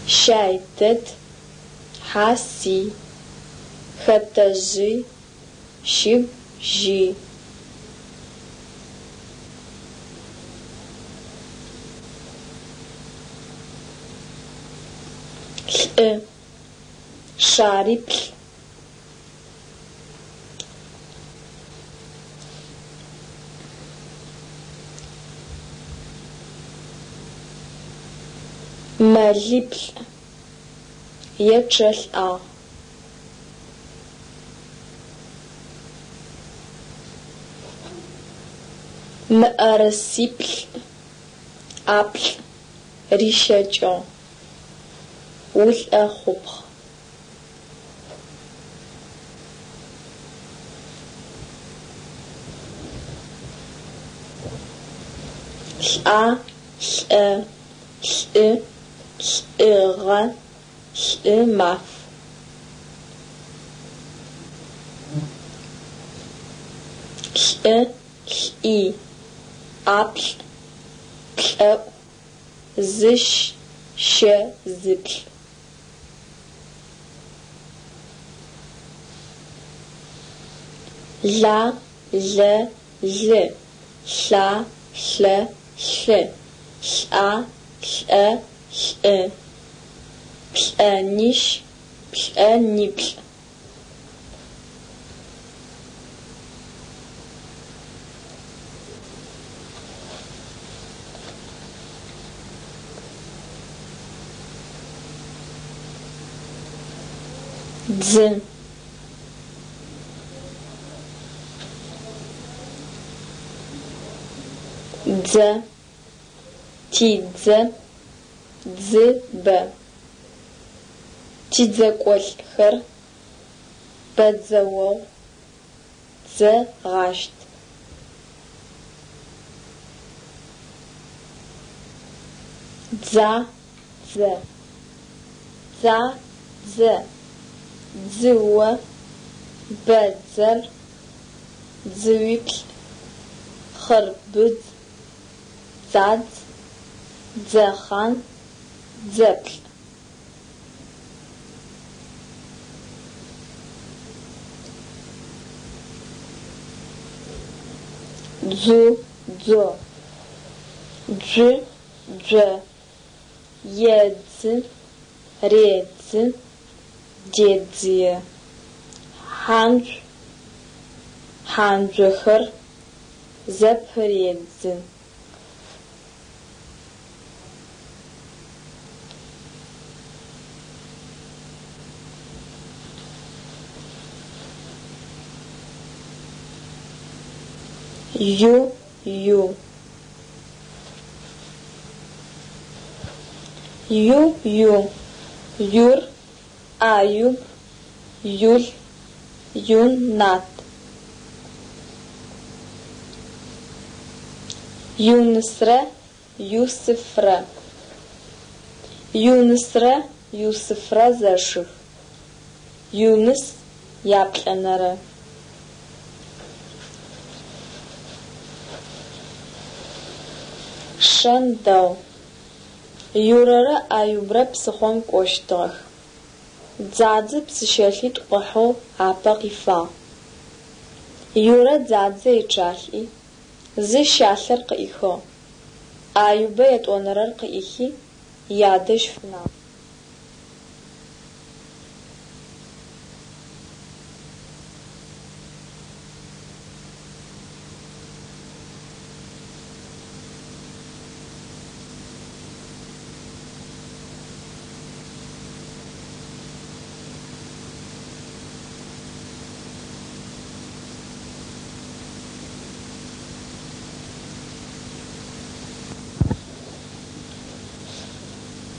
Щайдэт, Хьасый, Хэтэжъый, Щыбжьый. Лӏы, шариплӏ. Мэлиплӏ ечъэлӏагъ. Мыӏэрысиплӏ ӏаплӏ рищэкӏыгъ. Улӏэхъупхъ. Лӏа, лӏэ, лӏы, лӏыгъэ, лӏымаф. Лӏы, лӏи, ӏаплӏ, плӏэӏу, зыщ, щэ, зыплӏ. Ла, лэ, лы, лъа, лъэ, лъы, лӏа, лӏэ, лӏы. Плӏэнищ, плӏэниплӏ. Дзы. Дзэ, тидзэ, дзыбэ. Тидзэкӏолӏхэр, бэдзэогъу, Дзэгъащт. Дза, дзэ. Дза, дзэ. Дзыо, бэдзэр, дзыуиплӏ, хъырбыдз, дзадз, дзэхъан, дзэплъ. Дзу, дзо. Дзу, дзо. Едзы, редзы, дедзые. Хьанджу, хьанджъохэр, зэпыредзы. Ю, ю. Ю, ю. Юр, Аюб, Юл, Юннат. Юнысрэ Юсыфрэ. Юнысрэ Юсыфрэ зэшых. Юныс яплӏэнэрэ. Шэн дэгъу. Юрэрэ Аюбрэ псыхъом кӏощтыгъэх. Дзадзэ псыщэлъитӏу къыхьэу апэ къифагъ. Юрэ Дзадзэ ечъалӏи, зы щалъэр къыӏихыгъ. Аюбэ етӏонэрэр къыӏихи, ядэжь фынагъ.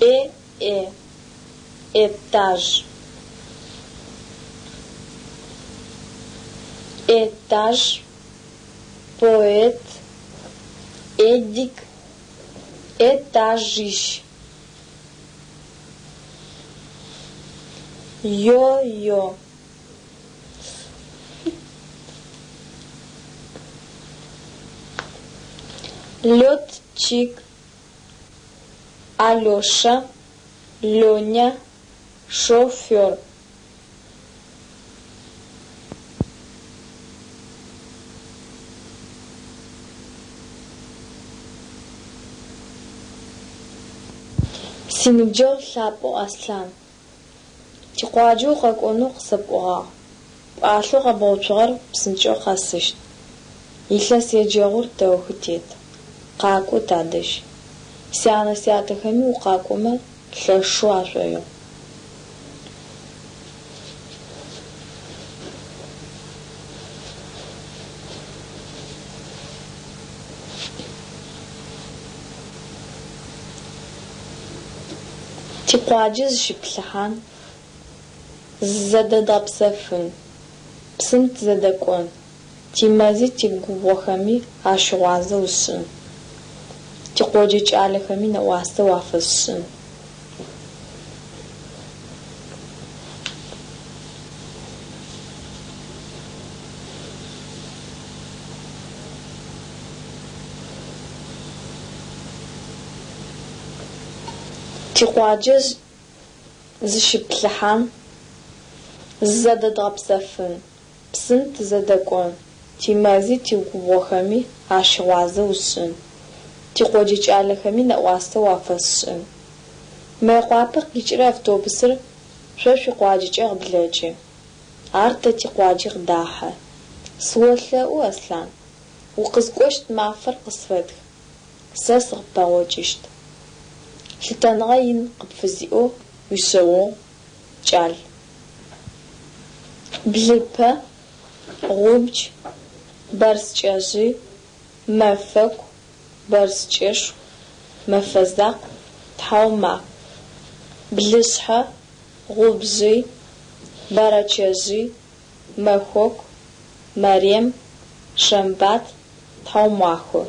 Э, э, этаж. Этаж, поэт, Эдик, этажищ. Йо-йо. Летчик, Алеша, Леня, шофер. Синыбджэгъу лъапӏэу Аслъан, тикъуаджэ укъэкӏонэу къысэпӏогъагъ. Пӏалъэу къэбгъэуцугъэр псынкӏэу къэсыщт. Илъэс еджэгъур тэухы тет. Къакӏо тадэжь. Сянэ-сятэхэми укъакӏомэ лъэшэу ашӏоигъу. Тикъуаджэ зыщытплъыхьан, зызэдэдгъэпсэфын, псым тызэдэкӏон, тимэзи тигубгъохэми ащыгъуазэ усшӏын. Тикъоджэ кӏалэхэми нэӏуасэ уафэсшӏын. Тикъуаджэ зыщытплъыхьан, зызэдэдгъэпсэфын, псым тызэдэкӏон, тимэзи тигубгъохэми ащыгъуазэ усшӏын. Тикъоджэ кӏалэхэми нэӏуасэ уафэсшӏын. Мыекъуапэ къикӏырэ автобусыр шъо шъуикъуаджэкӏэ къыблэкӏы. Ар тэ тикъуаджи къыдахьэ. Сыолъэӏу, Аслъан, укъызыкӏощт мафэр къысфэтх, сэ сыкъыппэгъокӏыщт. Лъытэныгъэ ин къыпфызиӏэу уишъэогъу кӏал. Блыпэ, гъубдж, бэрскӏэжъый, мэфэку, бэрскӏэшху, мэфэзакъу, тхьаумаф. Блышъхьэ, гъубжъый, бэрэчэжъый, мэхоку, мэрем, шэмбат, тхьаумаху.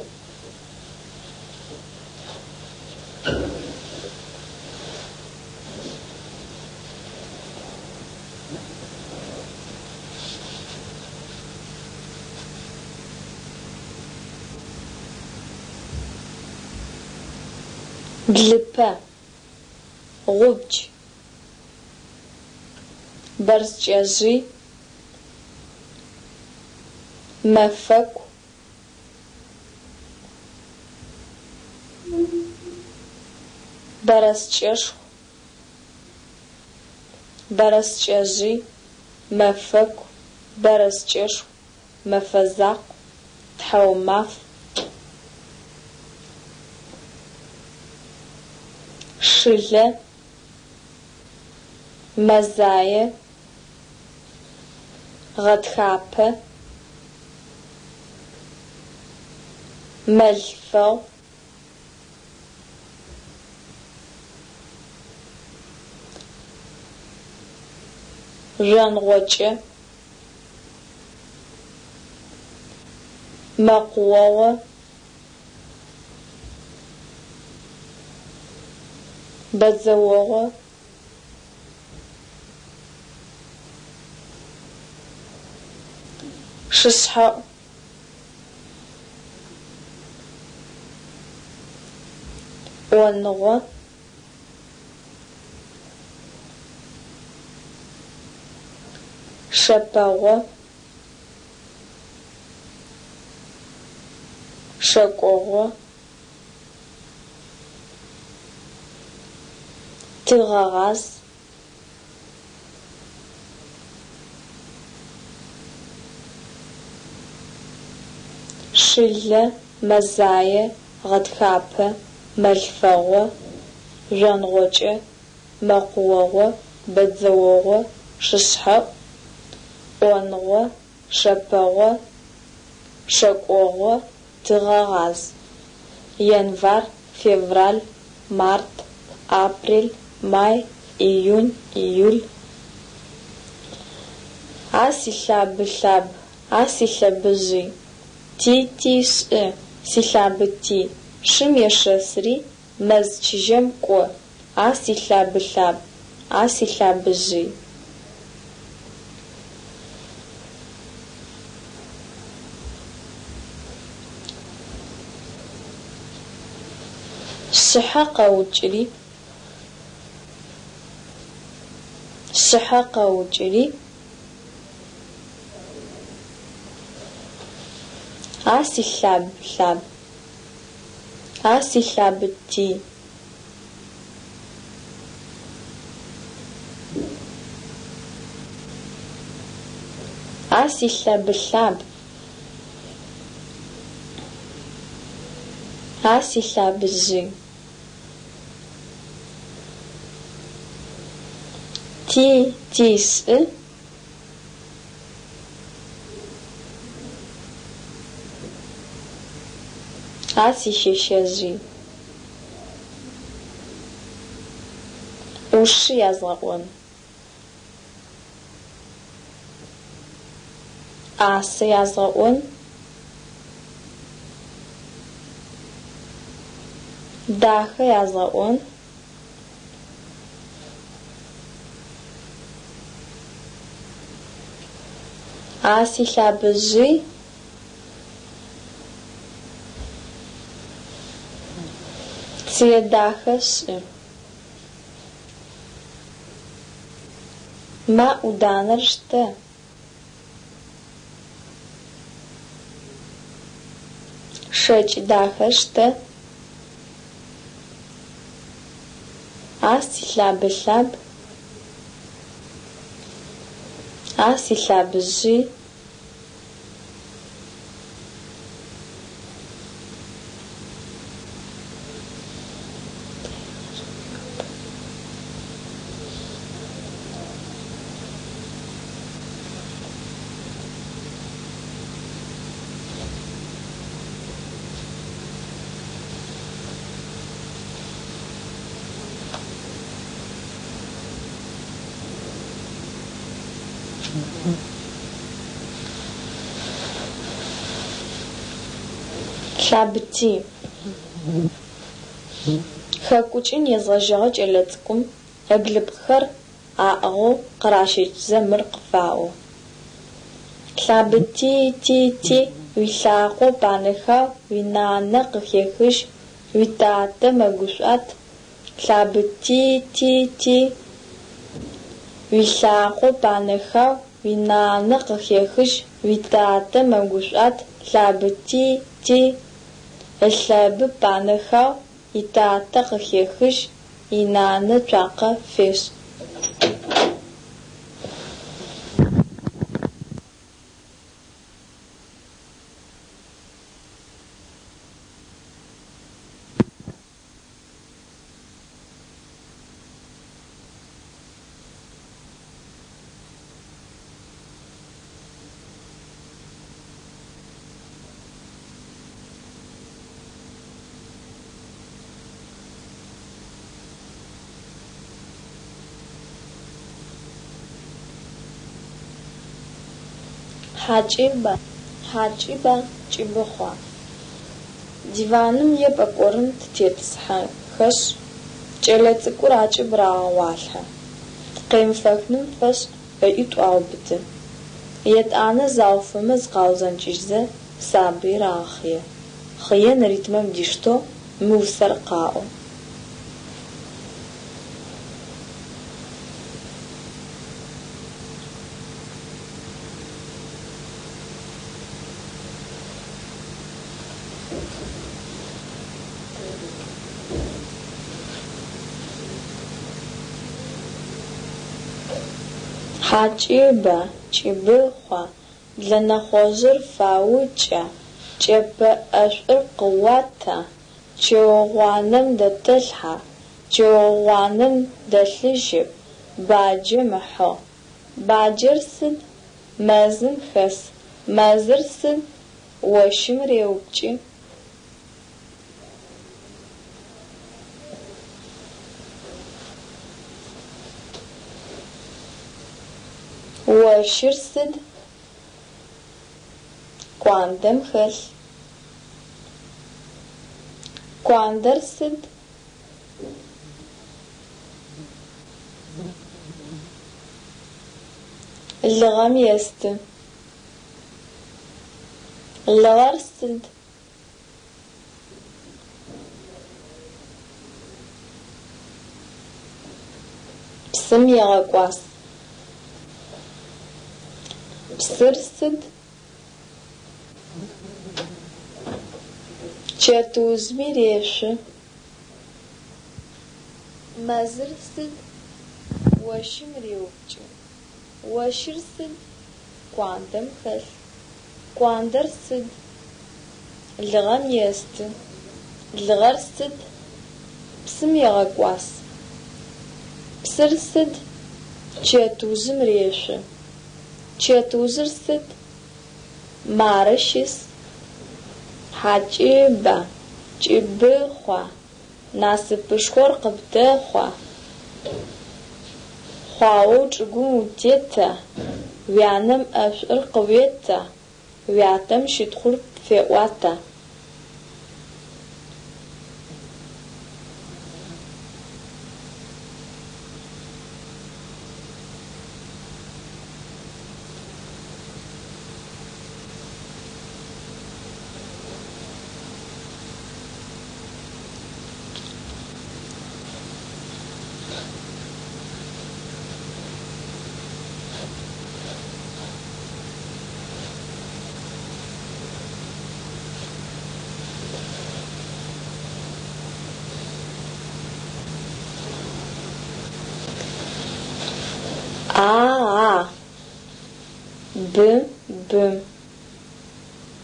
Блыпэ, гъубдж, бэрскӏэжъый, мэфэку, бэрэскӏэшху, бэрэскӏэжъый, мэфэку, бэрэскӏэшху, мэфэзакъу, тхьаумаф. Шылэ, мэзае, гъэтхапэ, мэлфэгъу. Жъоныгъокӏэ, мэкъуогъо, бэдзэогъо, шышъхьэӏу. ӏоныгъо. Шэпэгъо, шэкӏогъо, тыгъэгъаз. Шылэ, мэзае, гъэтхапэ, мэлфэгъо, жъоныгъокӏэ, мэкъуогъо, бэдзэогъо, шышъхьэӏу, ӏоныгъо, шэпэгъо, шэкӏогъо, тыгъэгъаз. Январь, февраль, март. Апрель, май, июнь, июль. А силъабы-лъаб, а силъэбыжъый, Ти ти шӏы, силъабыти, Шым ешэсри мэз чыжьэм кӏо, А силъабы-лъаб, а силъабыжъый. Шъыхьэ къэукӏыри, Шъыхьэ къэукӏыри. А силъаб, лъаб, а силъабыти. А силъэбылъаб, а силъабыжъый. Ти ти шӏы. А сишъэшъэжъый. Ӏушы язгъэӏон. ӏасэ язгъэӏон. Дахэ язгъэӏон. А силъабыжъый. Цые дахэ шӏы. Ма, ӏуданэр штэ. Шэкӏ дахэ штэ. А силъабы-лъаб, а силъабыжъый. Лъабыти. Хэкӏукӏын езгъэжьэгъэ кӏэлэцӏыкӏум ыблыпкъхэр аӏыгъэу къыращэкӏзэ мыр къыфаӏо: Лъабыти-ти-ти, уилъакъо панэхау, уинанэ къыхехыжь, уитатэ мэгушӏуат. Лъабыти-ти-ти, уилъакъо панэхау, уинанэ къыхехыжь, уитатэ мэгушӏуат. Лъабыти-ти, ылъэбы панэхау, итатэ къыхехыжь, инанэ цуакъэ фешӏ. Хьакӏиба, хьакӏиба, кӏыбы хъуа? Диваным е пӏэкӏорым тытетӏысхьэхэшъ, кӏэлэцӏыкӏур акӏыб рагъэгъуалъхьэ. Къемыфэхыным фэшӏ ыӏитӏу аубыты. Етӏанэ зауфэмэ зыкъаузэнкӏыжьзэ сабыир агъэхъые. Хъыен ритмэм диштэу мы усэр къаӏо. Хьакӏиба, кӏыбы хъуа, блэнэхъожъыр фаукӏа, кӏэпэ ӏэшӏур къыуата, чэу гъуанэм дэтэлъхьа, чэу гъуанэм дэлъыжьэп, баджэм ыхьыгъ. Баджэр сыд? Мэзым хэс. Мэзыр сыд? Ощым реупкӏы. Ощыр сыд? Куандэм хэлъ. Куандэр сыд? Лыгъэм есты. Лыгъэр сыд? Псым егъэкӏуас. Псыр сыд? Чэтыужъми решъу. Мэзыр сыд? Ощым реупкӏы. Ощыр сыд? Куандэм хэлъ. Куандэр сыд? Лыгъэм есты. Лыгъэр сыд? Псым егъэкӏуас. Псыр сыд? Чэтыужъым решъу. Чэтыужъыр сыд? Мары щыс. Хьакӏыба, кӏыбы хъуа, насыпышхор къыбдэхъуа? Хъуаоу чӏыгум утета, уянэм ӏэшӏур къыуета, уятэм щытхъур пфеӏуата? А, А, Б, Б,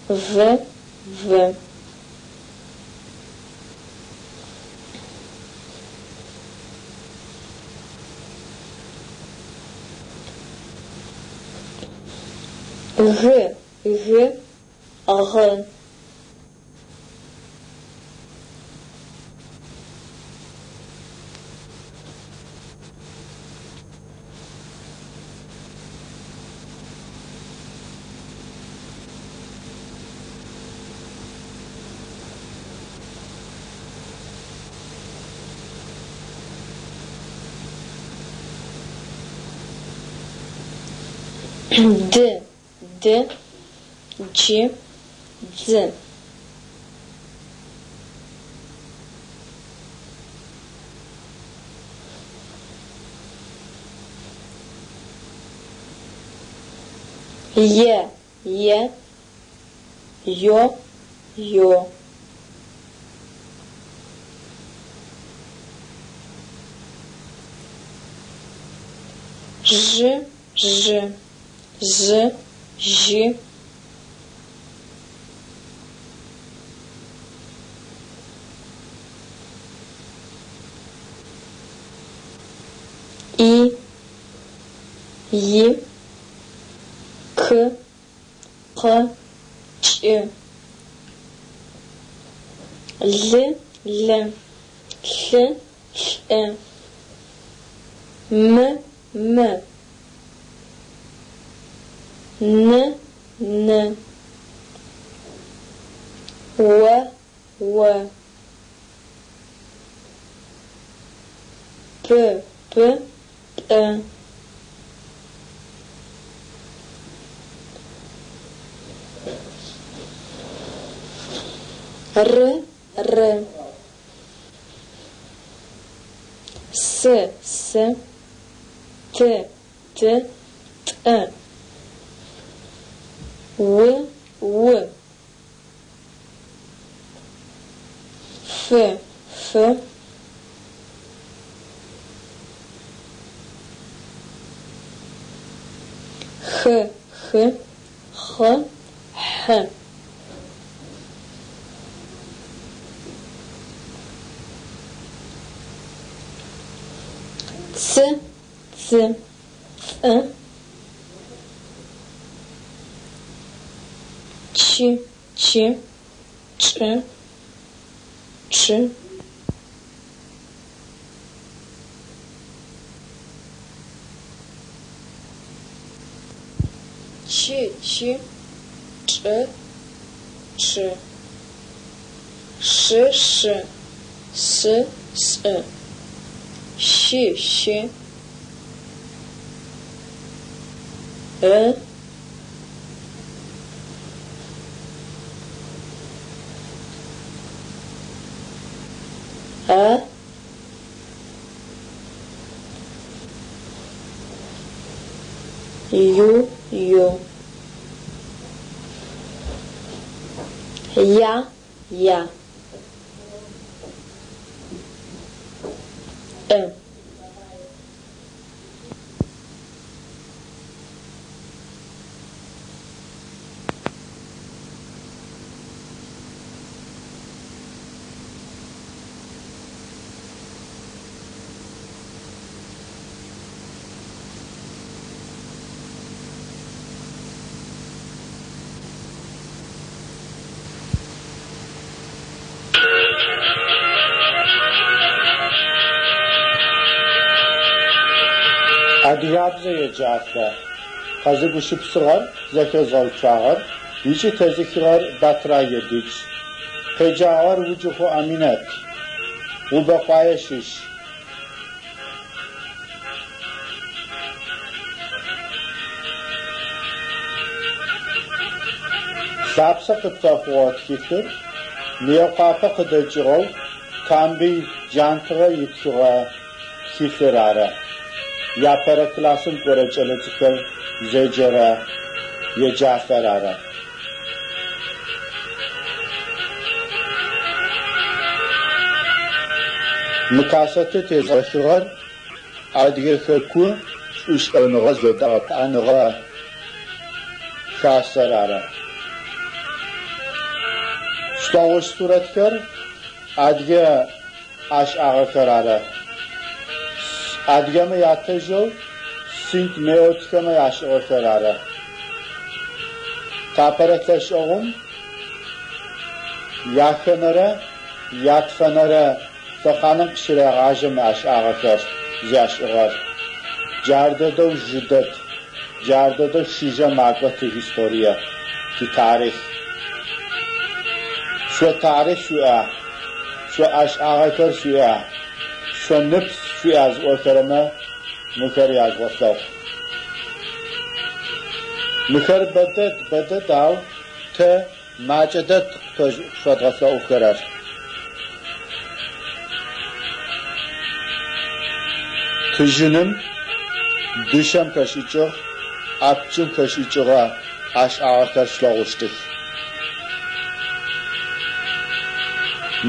В, В. Г, Г, Гъ. Д, Д, Дж, Дз. Е, Е, Ё, Ё. Ж, Ж, Ж, Ж. И, И, К, Къ, Кӏ. Л, Л, Лъ, Лӏ. М, М. Н, Н. О, О. П, П, Пӏ. Р, Р. С, С. Т, Т, Тӏ. У, У. Ф, Ф. Х, Х, Хъ, Хь. Ц, Ц, Цӏ. Ч, Ч, Чӏ, Чъ. Чы, чы, чӏы, чъы. Шы, шы, шы, шӏы. Щы, щы, ы. Э. Ю, ю. Я, я. Э. Адыгабзэ еджалъэ. Къэзыгущыпсыгъэр, зэхэзгъэуцуагъэр ыкӏи тэзыхыгъэр Батырай Едыдж. Къеджагъэр Уджыхъу Аминэт. Гъубэкъуае щыщ. Лъапсэ къытфэхъугъэ тхылъыр Мыекъуапэ къыдэкӏыгъэу Тамбый Джантыгъэ итхыгъэ тхылъыр ары. Апэрэ классым кӏорэ кӏэлэцӏыкӏухэр зеджэрэ еджалъэр ары. Мы кассетыр тезгъэхыгъэр Адыгэ хэку шӏушӏэныгъэ зэдэӏэпыӏэныгъэ хасэр ары. Шъулъэгъущт сурэтхэр адыгэ ӏэшӏагъэхэр ары. Адыгэмэ ятэжьэу синт меотхэмэ яшӏыгъэхэр ары. Тапэрэ лӏэшӏэгъум яхэнэрэ ятфэнэрэ лъэхъаным къыщырагъажьэ мы ӏэшӏагъэхэр зяшӏыгъэр. Джар дэдэу жьы дэд, джар дэдэу чыжьэ макӏо тиисторие, титарихъ. Шъо тарихъ шъуиӏа? Шъо ӏэшӏагъэхэр шъуиӏа? Шъо ныпс шъуиӏа зыӏохэрэмэ мыхэр яжъугъэлъэгъу. Мыхэр бэдэд, бэдэд, ау тэ макӏэ дэд къышъодгъэлъэгъухэрэр. Тыжьыным, дышъэм хэшӏыкӏыгъ, апчым хэшӏыкӏыгъэ ӏэшӏагъэхэр шъулъэгъущтых.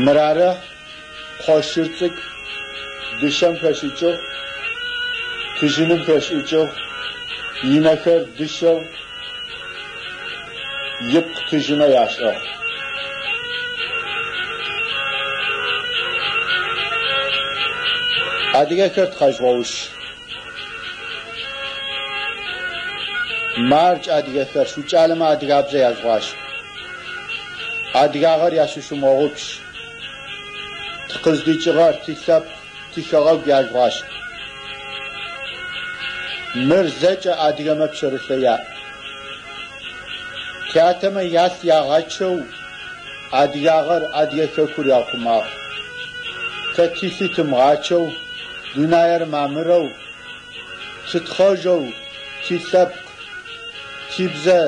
Мырары къошыр цӏыкӏу, дышъэм хэшӏыкӏыгъ, тыжьыным хэшӏыкӏыгъ, инэхэр дышъэу, ипкъ тыжьынэ яшӏыгъ. Адыгэхэр тхъэжъгъэущ. Мардж адыгэхэр, шъуикӏалэмэ адыгабзэ яжъугъашӏ. Адыгагъэр ящышъумыгъэгъупш. Тыкъыздикӏыгъэр, тилъэпкъ, тихэгъэгу яжъугъашӏ. Мыр зэкӏэ адыгэмэ пшъэрылъэ яӏ. Тятэмэ ялъ ягъэчъэу адыгагъэр, адыгэ хэкур яухъумагъ. Тэ тилъи тымыгъачъэу, дунаер мамырэу, тытхъэжьэу, тилъэпкъ, тибзэ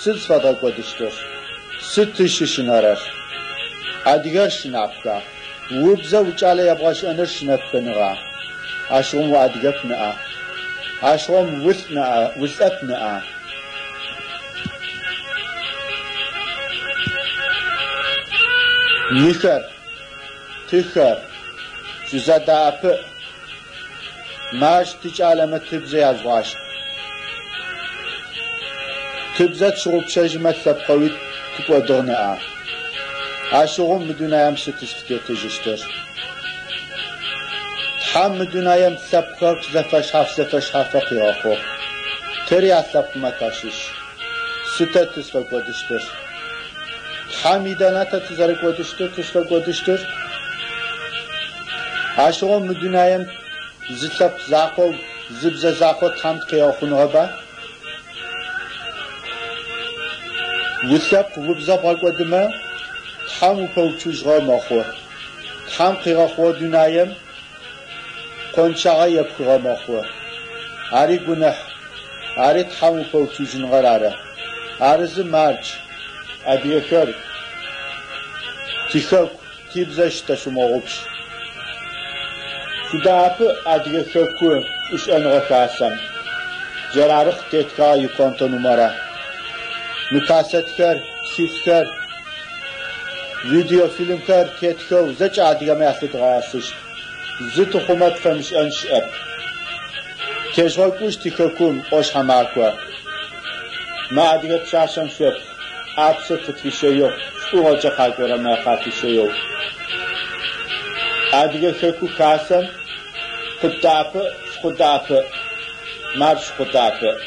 сыд зыфэдгъэкӏодыщтыр? Сыд тызщыщынэрэр? Адыгэр щынапха? Убзэ уикӏалэ ебгъэшӏэныр щынэпхэныгъа? Ащыгъум уадыгэп ныӏа? Ащыгъум улӏ ныӏа, улӏэп ныӏа? Ныхэр, тыхэр, шъузэдэӏэпыӏ. Мардж тикӏалэмэ тыбзэ яжъугъашӏ. Тыбзэ тщыгъупшэжьымэ лъэпкъэуи тыкӏодыгъ ныӏа? Ащыгъум мы дунаем сыд тызфытетыжьыщтыр? Тхьэм мы дунаем лъэпкъхэр зэфэшъхьаф зэфэшъхьафэ къигъэхъугъ. Тэри а лъэпкъмэ тащыщ. Сыд тэ тызфэкӏодыщтыр? Тхьэм идэна тэ тызэрэкӏодыщтыр, тызфэкӏодыщтыр? Ащыгъум мы дунаем зы лъэпкъ закъоу, зы бзэ закъо Тхьэм тыкъигъэхъуныгъэба? Улъэпкъ убзэ бгъэкӏодымэ, Тхьэм упэуцужьыгъэ мэхъу. Тхьэм къыгъэхъугъэ дунаем къончагъэ епхыгъэ мэхъу. Ари гунахь, ари Тхьэм упэуцужьыныгъэр ары. Арызы мардж, адыгэхэр, тихэку, тибзэ щытэшъумыгъэгъупш. Шъудэӏэпыӏ Адыгэ хэку шӏушӏэныгъэ хасэм. Джарары къытетхагъ иконто номерэ. Мы кассетхэр, тхылъхэр, видеофильмхэр тетхэу зэкӏэ адыгэмэ ялъыдгъэӏэсыщт. Зы тыхъумэ тфэмышӏэн щыӏэп. Тежъугъэкӏужь тихэкум ӏошъхьэмахуэ. Мы адыгэ пшъашъэм шъуеплъ, ӏапшъэ къытфищэигъ, шӏугъэкӏэ къакӏорэмэ къафищэеу. Адыгэ хэку хасэм къыддаӏэпыӏ, шъукъыддаӏэпыӏ. Мардж шъукъыддаӏэпыӏ.